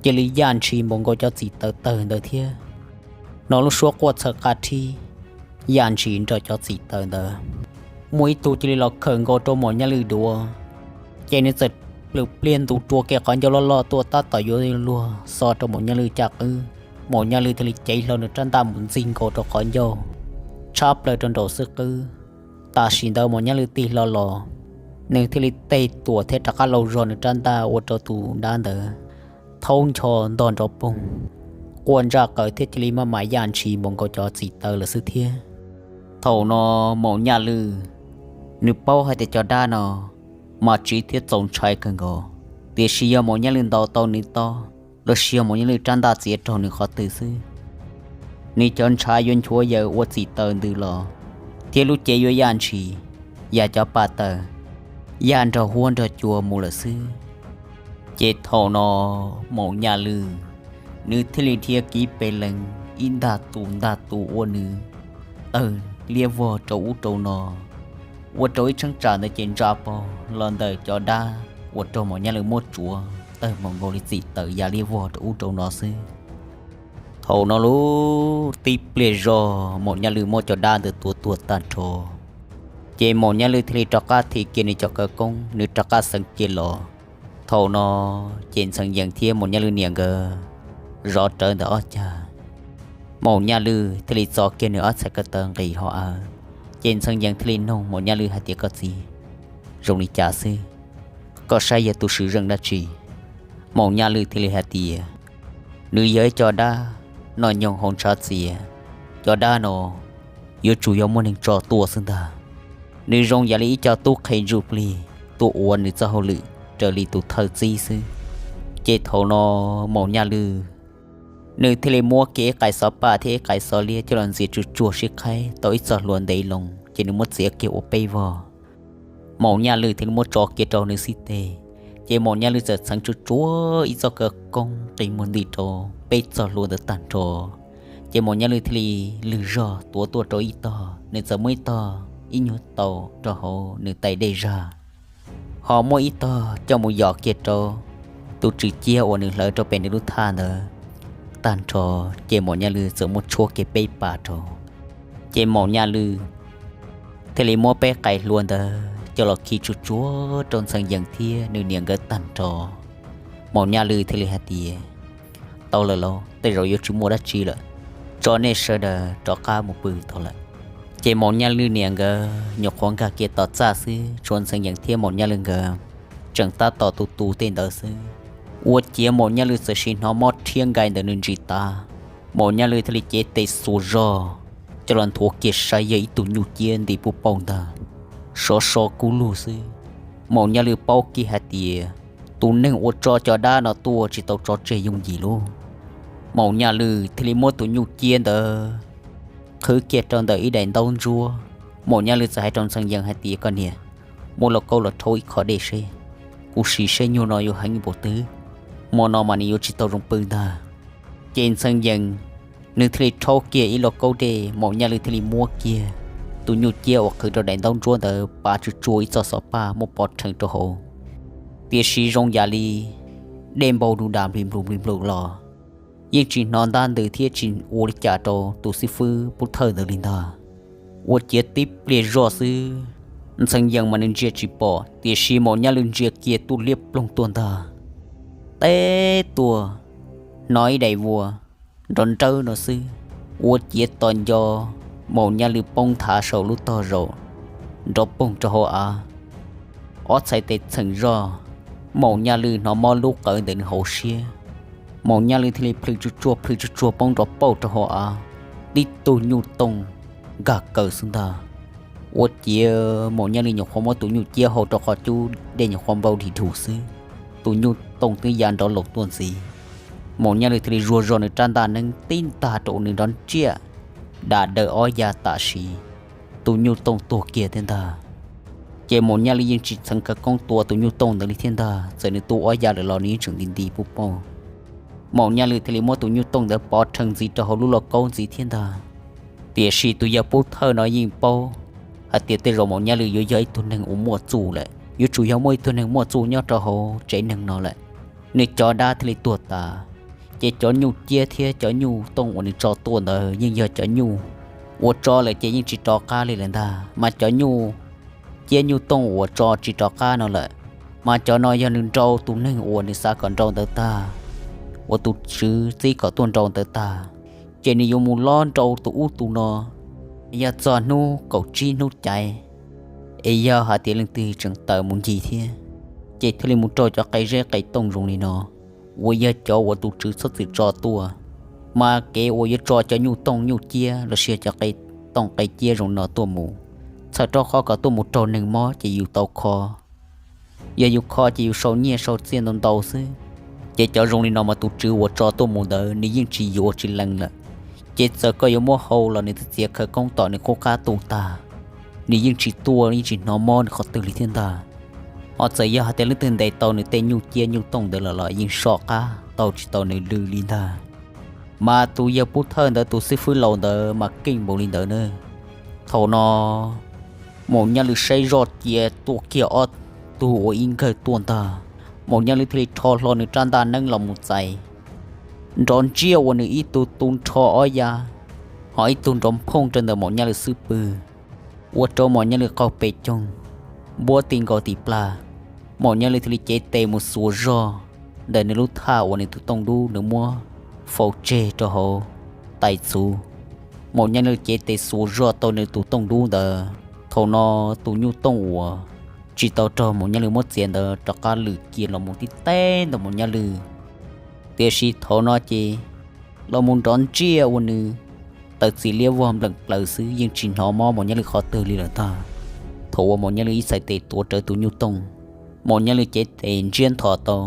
cia li yaj ntshis npaum nkaus cov txim taws tawg ntawd thiab. Hnov lub suab quaj txhawv qa rhib, yaj ntshis nrog cov txim taws ntawd. Muaj ib tug cia li los khawm nkaus rau Maum Nyaj Lwj duav, ces nws txawm plws pliag ntu rua kiag qhov ncauj loj loj tuaj tab tom yuav luag xo rau Maum Nyaj Lwj caj qwb. Maum Nyaj Lwj thiaj li cev hlo nws rab ntaj mus ntxig nkaus rau qhov ncauj, tshab plaws rau nraum xwb qwb. Tam sim ntawd Maum Nyaj Lwj tig hlo los, nws thiaj li tej tuam thiab rov qab lau zog nws rab ntaj ua rau tus dab ntawd thaub ncho ntog nrov poog, quaj ntsaj qaws thiab cia li maj mam yaj ntshis npaum nkaus cov txim taws lawm xwb thiab. Thaum no Maum Nyaj Lwj, nws paub hais tias cov dab no mas tsiv thiab txaus ntshai kawg nkaus, tiam sis yog Maum Nyaj Lwj ntaus tau nws tob los sis yog Maum Nyaj Lwj rab ntaj txiav raug nws qhov twg xwb, nws cov ntshav yuav nchuav yaws ua txim taws ntws los, thiab lub cev yuav yaj ntshis, yam cov pa taws, yaj nrog huab nrog cua mus lawm xwb. Ces thaum no Maum Nyaj Lwj, nws thiaj li dhia kiv pes lees ib ntag tus ntag tus ua nws tawg liab vog rau ub rau no, ua rau ib cheeb tsam ntawd ces ntsa paug los ntawm cov dab uas raug Maum Nyaj Lwj muab tsuav tawg npaum nkaus li txim taws ya liab vog rau ub rau no xwb. Thaum no lub tib pliag zog Maum Nyaj Lwj muab cov dab ntawd tua tuag tag nrho, ces Maum Nyaj Lwj thiaj li rov qab thim kiag nws cov khawv koob, nws rov qab xeev kiag los. Thaum no ces Ntxhee Yees thiab Maum Nyaj Lwj niam nkawd zov rawv ntawm ob cag. Maum Nyaj Lwj thiaj li txo kiag nws ob txhais ko taw nqis hauv av, ces Ntxhee Yees thiaj li noog Maum Nyaj Lwj hais tias, koj txiv, zoo li cas xwb? Koj saib yog tus swm zeej dab tsi? Maum Nyaj Lwj thiaj li hais tias, nws yog ib co dab noj nyoog haus ntshav txias. Cov dab no yuav tsum yog muaj neeg tso tuaj xwb ntag. Nws zoo yam li ib co tub qhe ntsuj plig, tuaj ua nws txoj hauj lwm raws li tus thawj txib xwb. Ces thaum no Maum Nyaj Lwj nws thiaj li muab kiag ib qais xov paj thiab ib qais xov liab coj los ntxias tsuag tsuag sib qhaib tau ib txoj hlua ntev loo, ces nws muab txiav kiag ua peb vog. Maum Nyaj Lwj thiaj li muab tso kiag rau nws xib teg, ces Maum Nyaj Lwj txawm txheev tsuag tsuag ib txoj khawv koob qi muag nti rau peb txoj hlua ntawd tag nrho. Ces Maum Nyaj Lwj thiaj li lwg zog tuav tuaj rau ib tog, nws txawm muab ib tog ib nyuag tau rau hauv nws tais dej zag, ho muab ib tog coj mus yos kiag rau tus tswm ciab uas nws hlawv rau pem nws lub thaj ntawd tag nrho. Ces Maum Nyaj Lwj txawm muab tshuab kiag peb pas rau, ces Maum Nyaj Lwj thiaj li muab peb qais hlua ntawd coj los khi tsuag tsuag rau Ntxhee Yees thiab nws niam nkawd tag nrho. Maum Nyaj Lwj thiaj li hais tias, tau lawm lauj, tej zaum yuav tsis muaj dab tsi lawm, tso nej sawv daws rov qab mus pw tau lawm. Ces Maum Nyaj Lwj niam nkawd nyuam qhuav nkag kiag tom txaj xwb, tshuav Ntxhee Yees thiab Maum Nyaj Lwj nkawd tseem tab tom tu tu tej ntawd xwb. Ua ciav Maum Nyaj Lwj txawm sim hnov mob rhiab nkai ntawm nws ntsis tav, Maum Nyaj Lwj thiaj li cev tes xuas zog coj los nthuav kiag saib yog ib tug nyuj ciab nti puj pauj ntag, sov so kub lug xwb. Maum Nyaj Lwj paub kiag hais tias tus neeg uas tso cov dab no tuaj tsis tau tso tseg yooj yim lauj. Maum Nyaj Lwj thiaj li muab tus nyuj ciab ntawd qhwv kiag rau ntawm ib daim ntaub ntsuab. Maum Nyaj Lwj txawm hais rau Ntxhee Yees hais tias, koj niam, muab lauj kaub los rhaub ib qho dej seb, kuv sim saib nyuag no yuav heev npaum twg, hmo no mas nws yuav tsis tau zoo pw ntag. Ces Ntxhee Yees nws thiaj li rhaub kiag ib lauj kaub dej, Maum Nyaj Lwj thiaj li muab kiag tus nyuj ciab uas qhwv rau daim ntaub ntsuab ntawd pav tsuag tsuag ib txoj xov paj muab pov rhees rau hauv. Tiam sis zoo yam li dej npau du da npli nplus npli nplus los yeej tsis hnov ntab ntws thiab tsis ua li cas rau tus xib fwb pub thawj ntawd li ntag. Ua ciav tib pliag zoj xwb, Ntxhee Yees mas nws ntsia tsis pom, tiam sis Maum Nyaj Lwj ntsia kiag tuaj liab ploog tuaj ntag. Teb tuaj hnov ib daim vuas nrov nrawb no xwb, ua ciav tos nco Maum Nyaj Lwj poob nthav saum lub tog zaum nrov poog rau hauv av. Ob txhais tes txheem zoj, Maum Nyaj Lwj hnov mob lub qawv ntawm nws hauv siab. Maum Nyaj Lwj thiaj li plhws tsuag tsuag plhws tsuag tsuag poob nrov pauj rau hauv av, tib tug nyuj tooj nkag kaws xwb ntag. Ua ciav Maum Nyaj Lwj nyuam qhuav muab tus nyuj ciab hau rau qhov cub dej nyuam qhuav npau dhi dhus xwb, tus nyuj tooj twb ya nrov laus tuaj ntxiv. Maum Nyaj Lwj thiaj li zuag zog nws rab ntaj neeb tib ntag rau nws nrov ntsiaj, dam daws ob ya tam sim, tus nyuj tooj tuag kiag thiab ntag. Ces Maum Nyaj Lwj yeej tsis txheev khawv koob tua tus nyuj tooj ntawd li thiab ntag, txawm nws tua ob ya lawm los nws yeej tseem nti nti puj pauj. Maum Nyaj Lwj thiaj li muab tus nyuj tooj ntawd pov rhees ntxiv rau hauv lub lauj kaub ntxiv thiab ntag. Tiam sis tus yawg pub thawj no yeej paub hais tias tej zaum Maum Nyaj Lwj yuav yog ib tug neeg uas muaj txuj lawm, yuav tsum yog muaj ib tug neeg muaj txuj nyob rau hauv tsev neeg no lawm, nws cov dab thiaj li tuag tas. Ces cov nyuj ciab thiab cov nyuj tooj uas nws tso tuaj ntawd yeej yog cov nyuj uas tso lawm ces yeej tsis rov qab li lawm ntag, mas cov nyuj ciab nyuj tooj uas tso tsis rov qab no lawm, mas cov no yog nws nrau tus neeg uas nws xav kom nrau ntawd tag, uas tus tswv txib kom tuaj nrau ntawd tag, ces nws yuav mus lob nrau tus ub tus no. Yog txog hnub kaum tsib hnub caiv, es yog hais tias leej twg tseem tawm mus ncig thiab, ces thiaj li mus raug cov qe zeb qe tooj zoo li no, uas yog cov uas tus tswv txhob txwm tso tuaj. Mas kev uas yuav tso cov nyuj tooj nyuj ciab los sis cov qe tooj qe ciab zoo no tuaj mus, txhawm rau qhov kom tuaj mus raug neeg mob ces yus tau kho. Yog yus kho ces yus sau nyiaj sau txiaj ntau ntau xwb. Ces cov zoo li no mas tus tswv uas tso tuaj mus ntawd nws yeej tsis yuav tsis lees lawm. Ces txawm koj yuav muab hau los nws twb txiav khawv koob tom nws qub qab tu tag, nws yeej tsis tuaj yeej tsis hnov mob nws qhov twg li thiab ntag. Ho txawm yog hais tias leej twg ntes tau nws tej nyuj ciab nyuj tooj ntawd los los yeej soj qab taug tsis tau nws lw li ntag. Mas tus yawg pub thawj ntawd tus xib fwb laus ntawd mas keej npaum li ntawd na. Thaum no Maum Nyaj Lwj saib zoj cia tuaj kiag ob tug ua ib nkawg tuaj ntag. Maum Nyaj Lwj thiaj li rho hlo nws rab ntaj neeb los mus txais, nrov ntsiaj ua nws ib tug tu nrho ob ya, ho ib tug nrov nphooj rau ntawm Maum Nyaj Lwj xub pwg, ua rau Maum Nyaj Lwj qaug pes coog, npuab ti nkaus tim plag. Maum Nyaj Lwj thiaj li cev tes mus xuas zog ntawm nws lub thaj uas nws tus tooj dub nws muab faus tseg rau hauv tais txhuv. Maum Nyaj Lwj cev tes xuas zog tau nws tus tooj dub ntawd. Thaum no tus nyuj tooj uas tsis tau raug Maum Nyaj Lwj muab txiav ntawd rov qab lwm kiag los mus tib teb ntawm Maum Nyaj Lwj. Tiam sis thaum no ces los mus nrov ntsiaj ua nws taw txim liab vog npleem plaws xwb, yeej tsis hnov mob Maum Nyaj Lwj qhov twg li lawm ntag. Thaum uas Maum Nyaj Lwj ib txhais tes tuav rawv tus nyuj tooj, Maum Nyaj Lwj cev tes ntsiab nthos tau,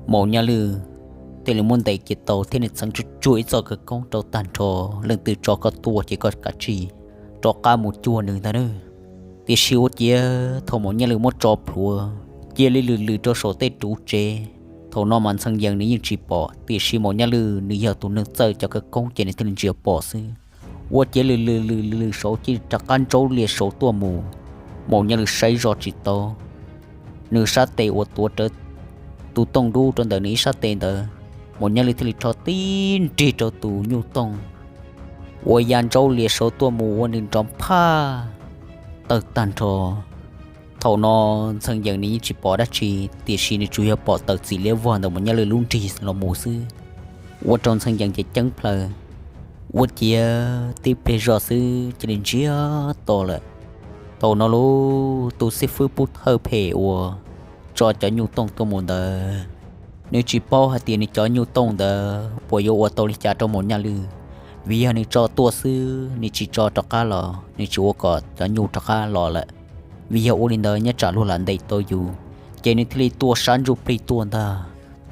Maum Nyaj Lwj thiaj li muab ntes kiag tau thiab nws txheev tsuj tsuag ib txoj khawv koob rau tag nrho, leej twg tso koj tuaj ces koj kav tsij rov qab mus cuag nws ntag na. Tiam sis ua ciav thaum Maum Nyaj Lwj muab tso plhuav cia li lwm lwm rau saum tej ruv tsev, thaum no mas Ntxhee Yees nws yeej tsis pom, tiam sis Maum Nyaj Lwj nws yog tus neeg txawj cov khawv koob ces nws thiaj li ntsia pom xwb. Ua ciav lwm lwm lwm lwm saud cia li rov qab ntsaub lias saud tuaj mus, Maum Nyaj Lwj saib zoj tsis tau, nws sab tes uas tuav rawv tus tooj dub rau ntawm nws ib sab tes ntawd, Maum Nyaj Lwj thiaj li rho tib nrig rau tus nyuj tooj uas ya ntsaub lias saud tuaj mus ua nws nrov phaj tawg tag nrho. Thaum no Ntxhee Yees nws yeej tsis pom dab tsi, tiam sis nws tsuas yog pom taws txim liab vog ntawm Maum Nyaj Lwj lub nrig los mus xwb, ua rau Ntxhee Yees ces ceeb plaws. Ua ciav tib pliag zog xwb cia li ntsiag to lawm. Thaum no lub tus xib fwb pub thawj phem uas tso cov nyuj tooj tuaj mus ntawd, nws tsis paub hais tias nws cov nyuj tooj ntawd puas yuav ua tau li cas rau Maum Nyaj Lwj, vim yog nws tso tuaj xwb, nws tsis tso rov qab los, nws tsis ua kom cov nyuj rov qab los lawm. Vim yog ua li ntawd nyob tsam luag lam ntes tau yus, ces nws thiaj li tuaj sab ntsuj plig tuaj ntag,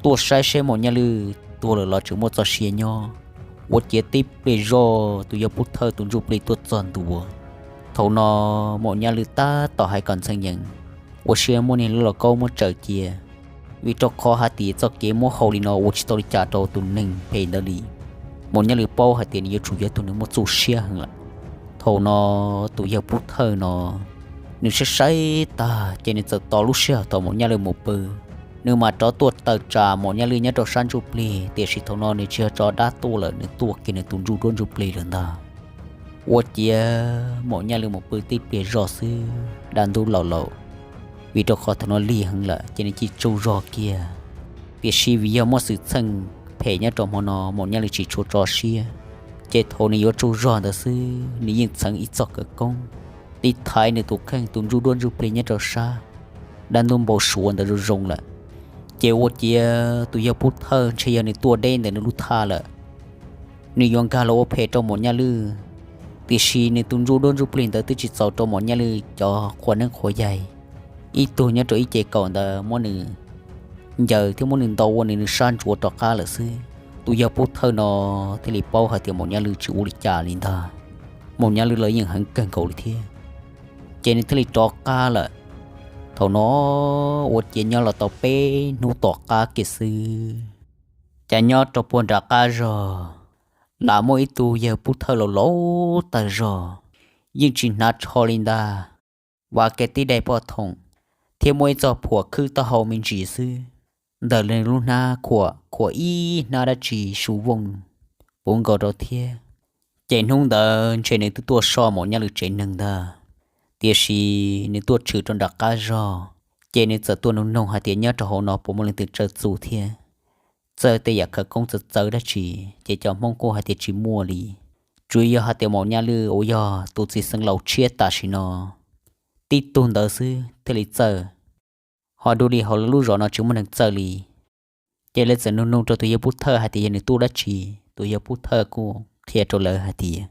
tuaj saib seb Maum Nyaj Lwj tuag lawm los tseem muaj txoj sia nyob. Ua ciav tib pliag zog tus yawg pub thawj tus ntsuj plig tuaj txog ntua. Thaum no Maum Nyaj Lwj tab tom hais kom Ntxhee Yees ua siab muab niag lub lauj kaub muab tsaws cia, vim rau qhov hais tias txoj kev muab hau li no ua tsis tau li cas rau tus neeg phem ntawd li. Maum Nyaj Lwj paub hais tias nws yuav tsum yog tus neeg muaj txuj siab heev lawm. Thaum no tus yawg pub thawj no nws saib saib tag ces nws txawm tos lub sij hawm thaum Maum Nyaj Lwj mus pw, nws mam rov tuaj tawm tsam Maum Nyaj Lwj nyob rau sab ntsuj plig, tiam sis thaum no nws tsis yog tso dab tuaj lawm, nws tuaj kiag nws tus ntsuj duab ntsuj plig lawm ntag. Ua ciav Maum Nyaj Lwj mus pw tib pliag zog xwb dab ntub laus laus, vim rau qhov thaum no lig heev lawm ces nws cia tsaug zog kiag. Tiam sis vim yog muaj xwm txheej phem nyob rau hmo no Maum Nyaj Lwj tsis tshua tso siab, ces thaum nws yuav tsaug zog ntawd xwb nws yeej txheev ib txoj khawv koob tiv thaiv nws tus kheej tus ntsuj duab ntsuj plig nyob rau sab dab ntub npau suav ntawd zoo zoo lawm. Ces ua ciav tus yawg pub thawj ntshe yog nws tuaj deb ntawm nws lub thaj lawm, nws yuav nkag los ua phem rau Maum Nyaj Lwj. Tiam sis nws tus ntsuj duab ntsuj plig ntawd twb tsis txaus rau Maum Nyaj Lwj cov qhua neeb qhua yaig, ib tug nyob rau ib ce kaum ntawd muab nws ncaws thiab muab nws ntaus ua nws nws sab ntsuav rov qab lawm xwb. Tus yawg pub thawj no thiaj li paub hais tias Maum Nyaj Lwj tsis ua li cas li ntag. Maum Nyaj Lwj los yeej heev kawg nkaus li thiab, ces nws thiaj li rov qab lawm. Thaum no ua ciav nyob los tau peb hnub tom qab kiag xwb, cas nyob rau puag nram qab zog lam muaj ib tug yawg pub thawj laus laus tag zog, yeej tsis hnav tsho li ntag, vam kiag tib daim poj thoom thiab muaj ib txoj phuam khwb taub hau me ntsis xwb. Ntawm nws lub hnab khuam khuam ib hnab dab tsi su vooj puv nkaus rau thiab. Ces hnub ntawd ntshe nws twb tuaj so Maum Nyaj Lwj tsev neeg ntag, tiam sis nws tuaj tshwm rau nram qab zog, ces nws txawm tuaj nug noog hais tias nyob rau hauv no puas muaj leej twg txawj txuj thiab txawj tej yam khawv koob txawv txawv dab tsi, ces cov Hmoob kuj hais tias tsis muaj li. Tsuas yog hais tias Maum Nyaj Lwj uas yog tus txiv xeev laus tshiab tam sim no tib tug ntawd xwb thiaj li txawj. Ho dua li hauv lawv lub zos no tsis muaj neeg txawj li. Ces lawv txawm nug nug rau tus yawg pub thawj hais tias yog nws tuaj dab tsi. Tus yawg pub thawj kuj qhia rau lawv hais tias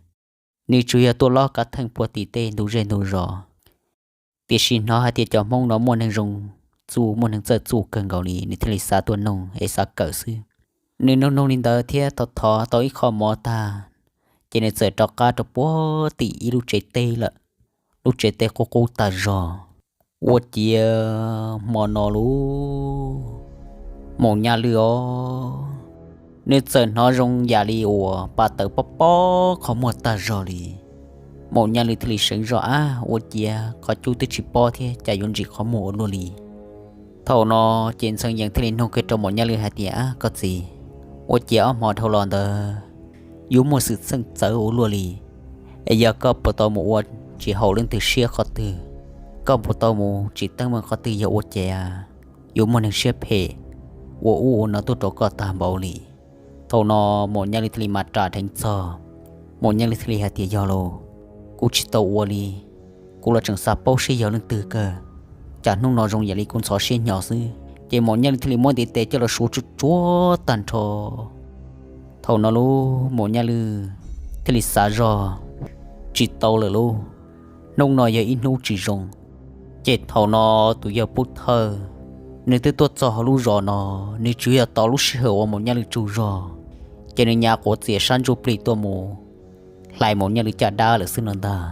nws tsuas yog tuaj lob kav theej puag tim tej ntug zej ntug zos, tiam sis hnov hais tias cov Hmoob no muaj neeg zoo txuj muaj neeg txawj txuj kawg nkaus li, nws thiaj li xav tuaj noog es xav kawm xwb. Nws noog noog li ntawd thiab thov thov tau ib qho mov tag, ces nws txawm rov qab rau puag tim ib lub tsev teb lawm. Lub tsev teb qub qub tag zog. Ua ciav hmo no lub Maum Nyaj Lwj os, nws txawm hnov zoo yam li uas pa taws pob pob qhov muag tag zog li. Maum Nyaj Lwj thiaj li seev zoj, ab, ua ciav qhov cub twb tsis pob thiab cas yuav ntsim qhov muag ua luaj li. Thaum no ces Ntxhee Yees thiaj li nug kiag rau Maum Nyaj Lwj hais tias, ab, koj txiv, ua ciav ob hmo dhau los ntawd yuav muaj xwm txheej txawv ua luaj li, es yog koj puas tau mus ua tsis haum leej twg siab qhov twg, koj puas tau mus tsim teeb meem qhov twg yog ua cas yuav muaj neeg siab phem ua ub ua no tuaj rau koj tag npaum li? Thaum no Maum Nyaj Lwj thiaj li mam ras dheev txog. Maum Nyaj Lwj thiaj li hais tias, yog lauj, kuv tsis tau ua li, kuv los tseem xav paub seb yog leej twg kawg, cas hnub no zoo yam li kuv ntxhov siab hnyo xwb. Ces Maum Nyaj Lwj thiaj li muab ntiv tes coj los suav tsuag tsuag tag nrho. Thaum no lub Maum Nyaj Lwj thiaj li xav zog, tsis tau lawm lauj, hnub no yog ib hnub tsis zoo. Ces thaum no tus yawg pub thawj Nws twb tuaj txog hauv lub zos no, nws tsuas yog tos lub sij hawm uas Maum Nyaj Lwm tsaug zog, ces nws nyav quav txias sab ntsuj plig tuaj mus hlais Maum Nyaj Lwm caj dab lawm xwb no ntag.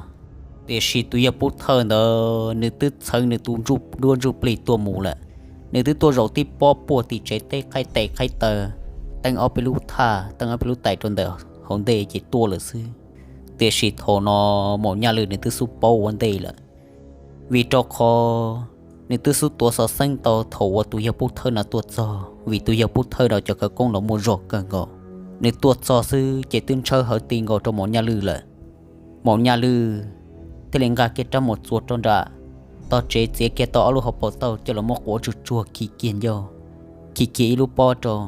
Tiam sis tus yawg Pub Thawj ntawd nws twb txheev nws tus ntsuj duab ntsuj plig tuaj mus lawm. Nws twb tuaj zaum tib pob puag tim tsev teb qhaib tes qhaib taw, teeb ob peb lub thaj, teeb ob peb lub tais rau ntawm hauv ntej ces tuaj lawm xwb. Tiam sis thaum no Maum Nyaj Lwm nws twb xub paub ua ntej lawm, vim rau qhov nws twb xub tuav xov xeeb tau thaum uas tus yawg Pub Thawj no tuaj txog, vim tus yawg Pub Thawj no cov khawv koob los muaj zog kawg nkaus. Nws tuaj txog xwb ces twb ntshawb hawv ti nkaus rau Maum Nyaj Lwm lawm. Maum Nyaj Lwm thiaj li nqa kiag rab mus txuas rau nram tog tsev, txiav kiag tau ob lub hauv paus tauj coj los muab quav tsuag tsuag khi kiag ncauj, khi kiag ib lub pob rau.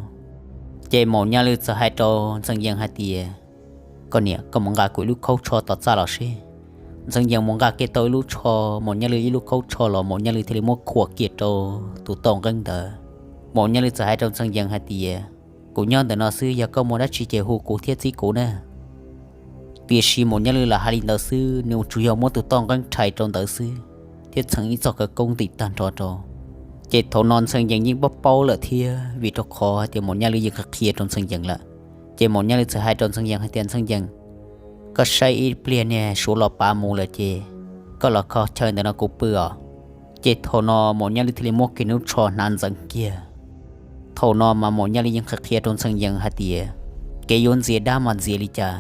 Ces Maum Nyaj Lwm txawm hais rau Ntxhee Yees hais tias, Koj niam, koj mus nqa kuv ib lub khaub tsho tom txaj los seb. Ntxhee Yees mus nqa kiag tau ib lub tsho, Maum Nyaj Lwm ib lub khaub tsho los Maum Nyaj Lwm thiaj li muab khuam kiag rau tus toj nqeeb ntawd. Maum Nyaj Lwm txawm hais rau Ntxhee Yees hais tias, Kuv nyob ntawm no xwb, yog koj muaj dab tsi ces hu kuv thiab txib kuv na. Tiam sis Maum Nyaj Lwm lam hais li ntawd xwb, nws tsuas yog muab tus toj nqeeb rhais rau ntawd xwb, thiab txheev ib txoj khawv koob ntim tag nrho rau. Ces thaum no Ntxhee Yees yeej paub paub lawm thiab, vim rau qhov hais tias Maum Nyaj Lwm yeej qhia qhia rau Ntxhee Yees lawm. Ces Maum Nyaj Lwm txawm hais rau Ntxhee Yees hais tias, Ntxhee Yees, koj saib ib pliag niag Suav los pav mus lawm ces koj los kho chaw ntawm no kuv pw os. Ces thaum no Maum Nyaj Lwm thiaj li muab kiag nws lub tsho hnav ntxeev kiag. Thaum no mas Maum Nyaj Lwm yeej qhia qhia rau Ntxhee Yees hais tias, kev yuav ntxias dab mas ntxias li cas.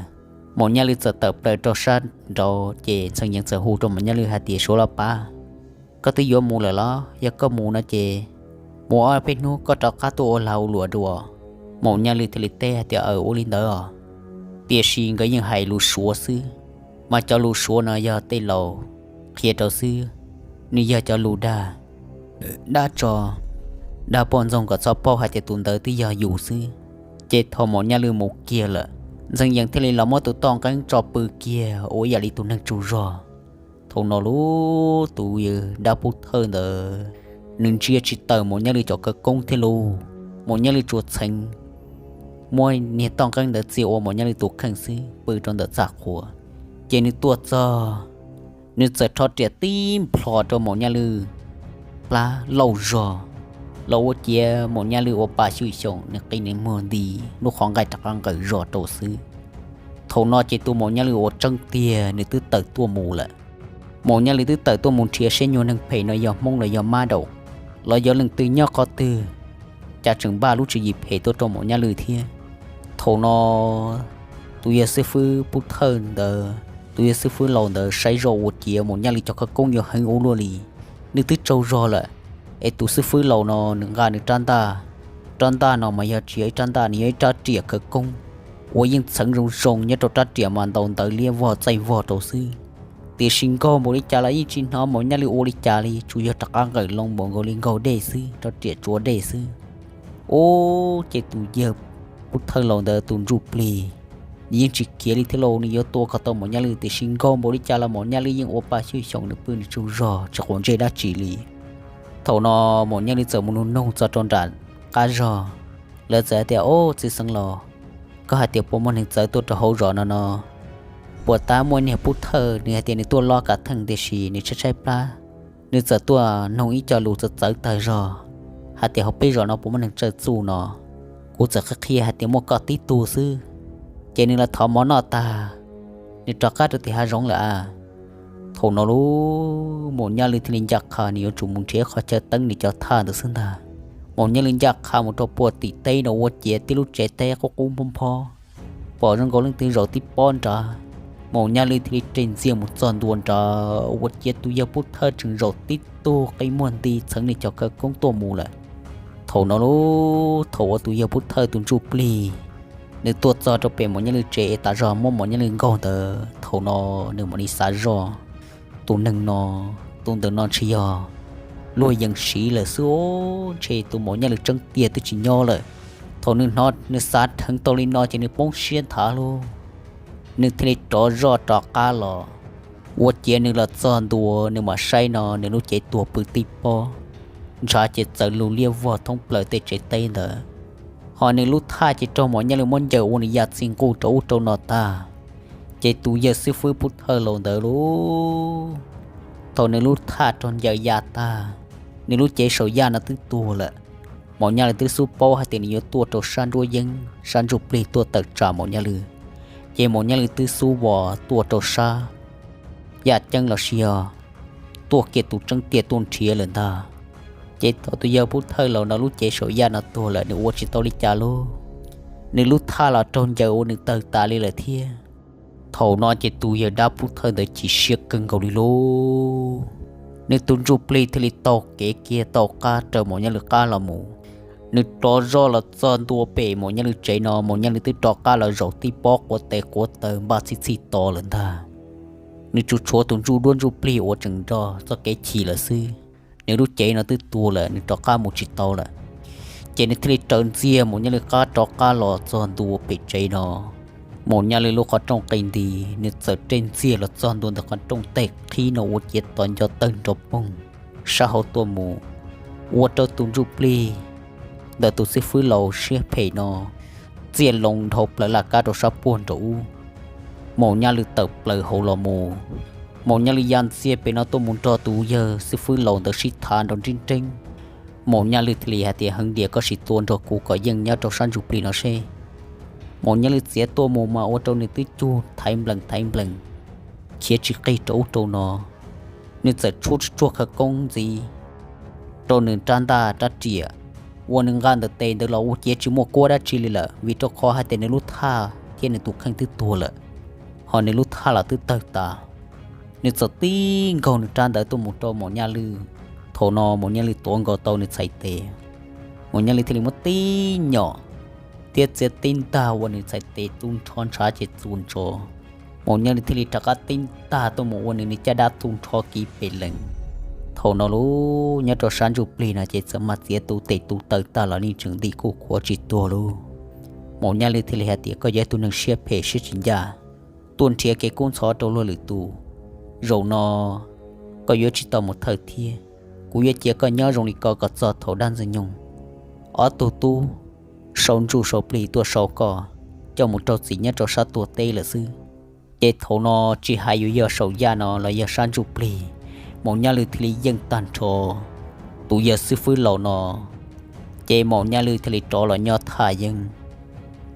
Maum Nyaj Lwm txawm tawm plaws rau sab nraud ces Ntxhee Yees txawm hu rau Maum Nyaj Lwm hais tias, Suav los pav, koj twb yuav mus lawm los? Yog koj mus no ces mus ob peb hnub koj rov qab tuaj ua lag ua luam dua. Maum Nyaj Lwm thiaj li teb hais tias, Aws, ua li ntawd os. Tiam sis nkawd yeej hais lus Suav xwb, mas cov lus Suav no yog tej laus qhia rau xwb, nws yog cov lus dag, dab tso, dag poj ntxoog kom txhob paub hais tias tus ntawd twb yog yus xwb. Ces thaum Maum Nyaj Lwm mus kiag lawm, Ntxhee Yees thiaj li los muab tus toj nqeeb tso pw kiag ua ib yam li tus neeg tsaug zog. Thaum no lub tus yawg dab pub thawj ntawd, nws ntsia tsis tawm Maum Nyaj Lwm cov khawv koob thiab lauj. Maum Nyaj Lwm tsuas txheev muab niag toj nqeeb ntawd txia ua Maum Nyaj Lwm tus kheej xwb pw rau ntawm txaj qhua. Ces nws tuaj txog, nws txawm rho riam tib nplho rau Maum Nyaj Lwm plab lauj zog, los ua ciav Maum Nyaj Lwm ua pa xyuj xyoos, nws qi nws muag nti, lub qhov nqaij rov qab nqawm zog rau xwb. Thaum no ces tus Maum Nyaj Lwm uas tseeb tiag nws twb tawm tuaj mus lawm. Maum Nyaj Lwm twb tawm tuaj mus nrhiav seb nyuag neeg phem no yog Hmoob los yog Mab Daum, los yog leej twg nyob qhov twg, cas tseem npaj lub tswv yim phem tuaj rau Maum Nyaj Lwm thiab. Thaum no tus yawg xib fwb pub thawj ntawd, tus yawg xib fwb laus ntawd saib zoj ua ciav Maum Nyaj Lwm cov khawv koob yuav heev ua luaj li. Nws twb tsaug zog lawm, es tus xib fwb laus no nws nqa nws rab ntaj, rab ntaj no mas yog tsis yog ib rab ntaj, nws yog ib rab riam khawv koob uas yeej txheev zoo zoo, nyob rau rab riam mas ntaus ntawv liab vog txaij vog rau xwb. Tiam sis nkaug npaum li cas los yeej tsis hnov Maum Nyaj Lwm ua li cas li, tsuas yog rov qab nqawm loo npaum nkaus li nkaug dej xwb, rab riam tsuav dej xwb. Ub, ces tus yawg pub thawj laus ntawd tus ntsuj plig, nws yeej tsis khiav li thiab lauj, nws yuav tua kom tau Maum Nyaj Lwm, tiam sis nkaug npaum li cas los Maum Nyaj Lwm yeej ua pa xyuj xyoos, nws pw nws tsaug zog tsis quav ntsej dab tsi li. Thaum no Maum Nyaj Lwm txawm mus nug noog txog rau nram qab zog, lawv txawm hais tias, Ob, txiv xeev laus, koj hais tias puas muaj neeg txawv tuaj rau hauv zos no no? Puas tab muaj niag pub thawj, nws hais tias nws tuaj lob kav theej tiam sis nws tshaib tshaib plab, nws txawm tuaj noog ib co lus txawv txawv tag zog, hais tias hauv peb zos no puas muaj neeg tsawj txuj no. Kuv txawm qhia qhia hais tias muaj koj tib tug xwb, ces nws los thov mov noj tag, nws rov qab rau tim hav zoov lawm a. Thaum no lub Maum Nyaj Lwm thiaj li ncaj qha nws yuav tsum mus nrhiav qhov chaw teeb nws cov thaj ntawd xwb ntag. Maum Nyaj Lwm ncaj qha mus rau puag tim teb no ua ciav tib lub tsev teb qub qub nphob nphob, pom zoo nkaus leej twg zaum tib pob nrad. Maum Nyaj Lwm thiaj li ris ntxiag mus txog ntua nrad ua ciav tus yawg pub thawj tseem zaum tib tug qi muag nti txheev nws cov khawv koob tuaj mus lawm. Thaum no lub, thaum uas tus yawg pub thawj tus ntsuj plig nws tuaj txog rau pem Maum Nyaj Lwm tsev es tas zog muab Maum Nyaj Lwm nkaug ntawd, thaum no nws mam li xav zoj, tus neeg no, tus ntawm no ntshe yog luag yees siv lawm xwb os, ntshe tus Maum Nyaj Lwm tseeb tiag twb tsis nyob lawm. Thaum nws hnov nws xav dheev tau li no ces nws poob siab nthav lauj, nws thiaj li rov zoj rov qab los. Ua ciav nws los txog ntua nws mam saib no nws lub cev tuag pw tib pob, ntshav ces txawv lug liab vog thoob plaws tej tsev teb ntawd. Ho nws lub thaj ces raug Maum Nyaj Lwm muab ncaws ua nws ya txi nquj rau ub rau no tag. Ces tus yawg xib fwb pub thawj laus ntawd lub, thaum nws lub thaj raug ncaws ya tag, Nws lub cev saum yaj no twb tuag lawm. Maum Nyaj Lwm twb xub paub hais tias nws yuav tuaj rau sab nruab yeeb sab ntsuj plig tuaj tawm tsam Maum Nyaj Lwm, ces Maum Nyaj Lwm twb xub vos tuaj rau sab yaj ceeb los sis yog tuaj kiag tus tseeb tiag tuaj nrhiav lawm ntag. Ces thaum tus yawg pub thawj laus no lub cev saum yaj no tuag lawm nws ua tsis tau li cas lauj, nws lub thaj los raug ncaws ua nws tawg tas li lawm thiab. Thaum no ces tus yawg dab pub thawj ntawd chim siab kawg nkaus li lauj. Nws tus ntsuj plig thiaj li taug kev kiag taug qab raws Maum Nyaj Lwm qab los mus. Nws rov zoj los txog ntua pem Maum Nyaj Lwm tsev no Maum Nyaj Lwm twb rov qab los zaum tib pob quav tes quav taw npaj txhij txhij to lawm ntag. Nws tsuas tshuav tus ntsuj duab ntsuj plig uas tseem nrog txoj kev chim lawm xwb. Nws lub cev no twb tuag lawm nws rov qab mus tsis tau lawm. Ces nws thiaj li raws ntxiag Maum Nyaj Lwm qab rov qab los txog ntua pem tsev no. Maum Nyaj Lwm lub qhov rooj qis nti, nws txawm reb ntxiag los txog ntua ntawm qhov rooj tej qhib no ua ciav tos nco tawg nrov poog sab hauv tuaj mus, ua rau tus ntsuj plig ntawm tus xib fwb laus siab phem no txiaj loo dhau plaws laj kab rau sab puag nraum ub. Maum Nyaj Lwm tawm plaws hauv los mus, Maum Nyaj Lwm ya ntxiag pem no tuaj mus nrog tus yawg xib fwb laus ntawd sib tham nrov nrib nreeb. Maum Nyaj Lwm thiaj li hais tias, Heev Dias, koj sim tua nrog kuv kom yeej nyob rau sab ntsuj plig no seb. Maum Nyaj Lwm txiav tuaj mus mas ua rau nws twb cug thaiv nplees thaiv nplees, khiav tsis qig rau ub rau no. Nws txawm tshuab tsuag khawv koob ntxiv rau nws rab ntaj rab riam, ua nws nqa ntawm tes ntawd los ua ciav tsis muaj kuab dab tsi li lawm vim rau qhov hais tias nws lub thaj thiab nws tus kheej twb tuag lawm, ho nws lub thaj los twb tawg tas. Nws txawm tib nkaug nws rab ntawd tuaj mus rau Maum Nyaj Lwm. Thaum no Maum Nyaj Lwm tuav nkaus tau nws txhais tes, Maum Nyaj Lwm thiaj li muab tib nyom thiab txiav tib ntag ua nws txhais tes tu nrho ntshav ces txuas ntsos. Maum Nyaj Lwm thiaj li rov qab tib ntag tuaj mus ua nws nws caj dab tu nrho kiv pem lees. Thaum no lauj, nyob rau sab ntsuj plig no ces txawm mas txiav tu tes tu taw tag los yeej tseem nti kuj qhuav tsis tuag lauj. Maum Nyaj Lwm thiaj li hais tias, Koj yog ib tug neeg siab phem siab tsis ncaj, tuaj nrhiav kev kub ntxhov rau luag lwm tus. Zaum no koj yuav tsis tau mus thawj thiab. Kuv yuav cia koj nyob zoo li ko kom txog thaum dab ntxwg nyoog ob tug tub sau ntsuj sau plig tuaj sau koj coj mus raug txim nyob rau sab tuam teb lawm xwb. Ces thaum no tsis hais yuav yog saum yaj no los yog sab ntsuj plig, Maum Nyaj Lwm thiaj li yeej tag nrho tus yawg xib fwb laus no. Ces Maum Nyaj Lwm thiaj li rov los nyob thaj yeeb.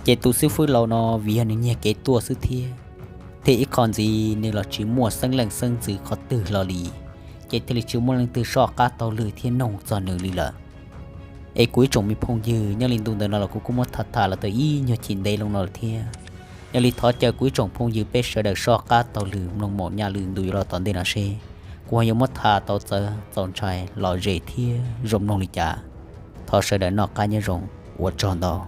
Ces tus xib fwb laus no vim yog nws nyiag kev tuaj xwb thiab, thiab ib qho ntxiv nws los tsis muaj xeeb leej xeeb ntxwv qhov twg hlo li, ces thiaj li tsis muaj leej twg soj qab taug lw thiab noog txog nws li lawm. Es kuv ib tsoom me phooj ywg, nyob li ntu ntawm no los kuv kuj muab tham tham los tau ib nyuag chim ntev loo no lawm thiab. Yog li thov caw kuv ib tsoom phooj ywg peb sawv daws soj qab taug lw mloog Maum Nyaj Lwm ntu yuav los tom ntej no seb kuv ho yuav muab tham tau txawv txaus ntshai lom zem thiab zoo mloog li cas. Thov sawv daws noj qab nyob zoo, ua tsaug ntau.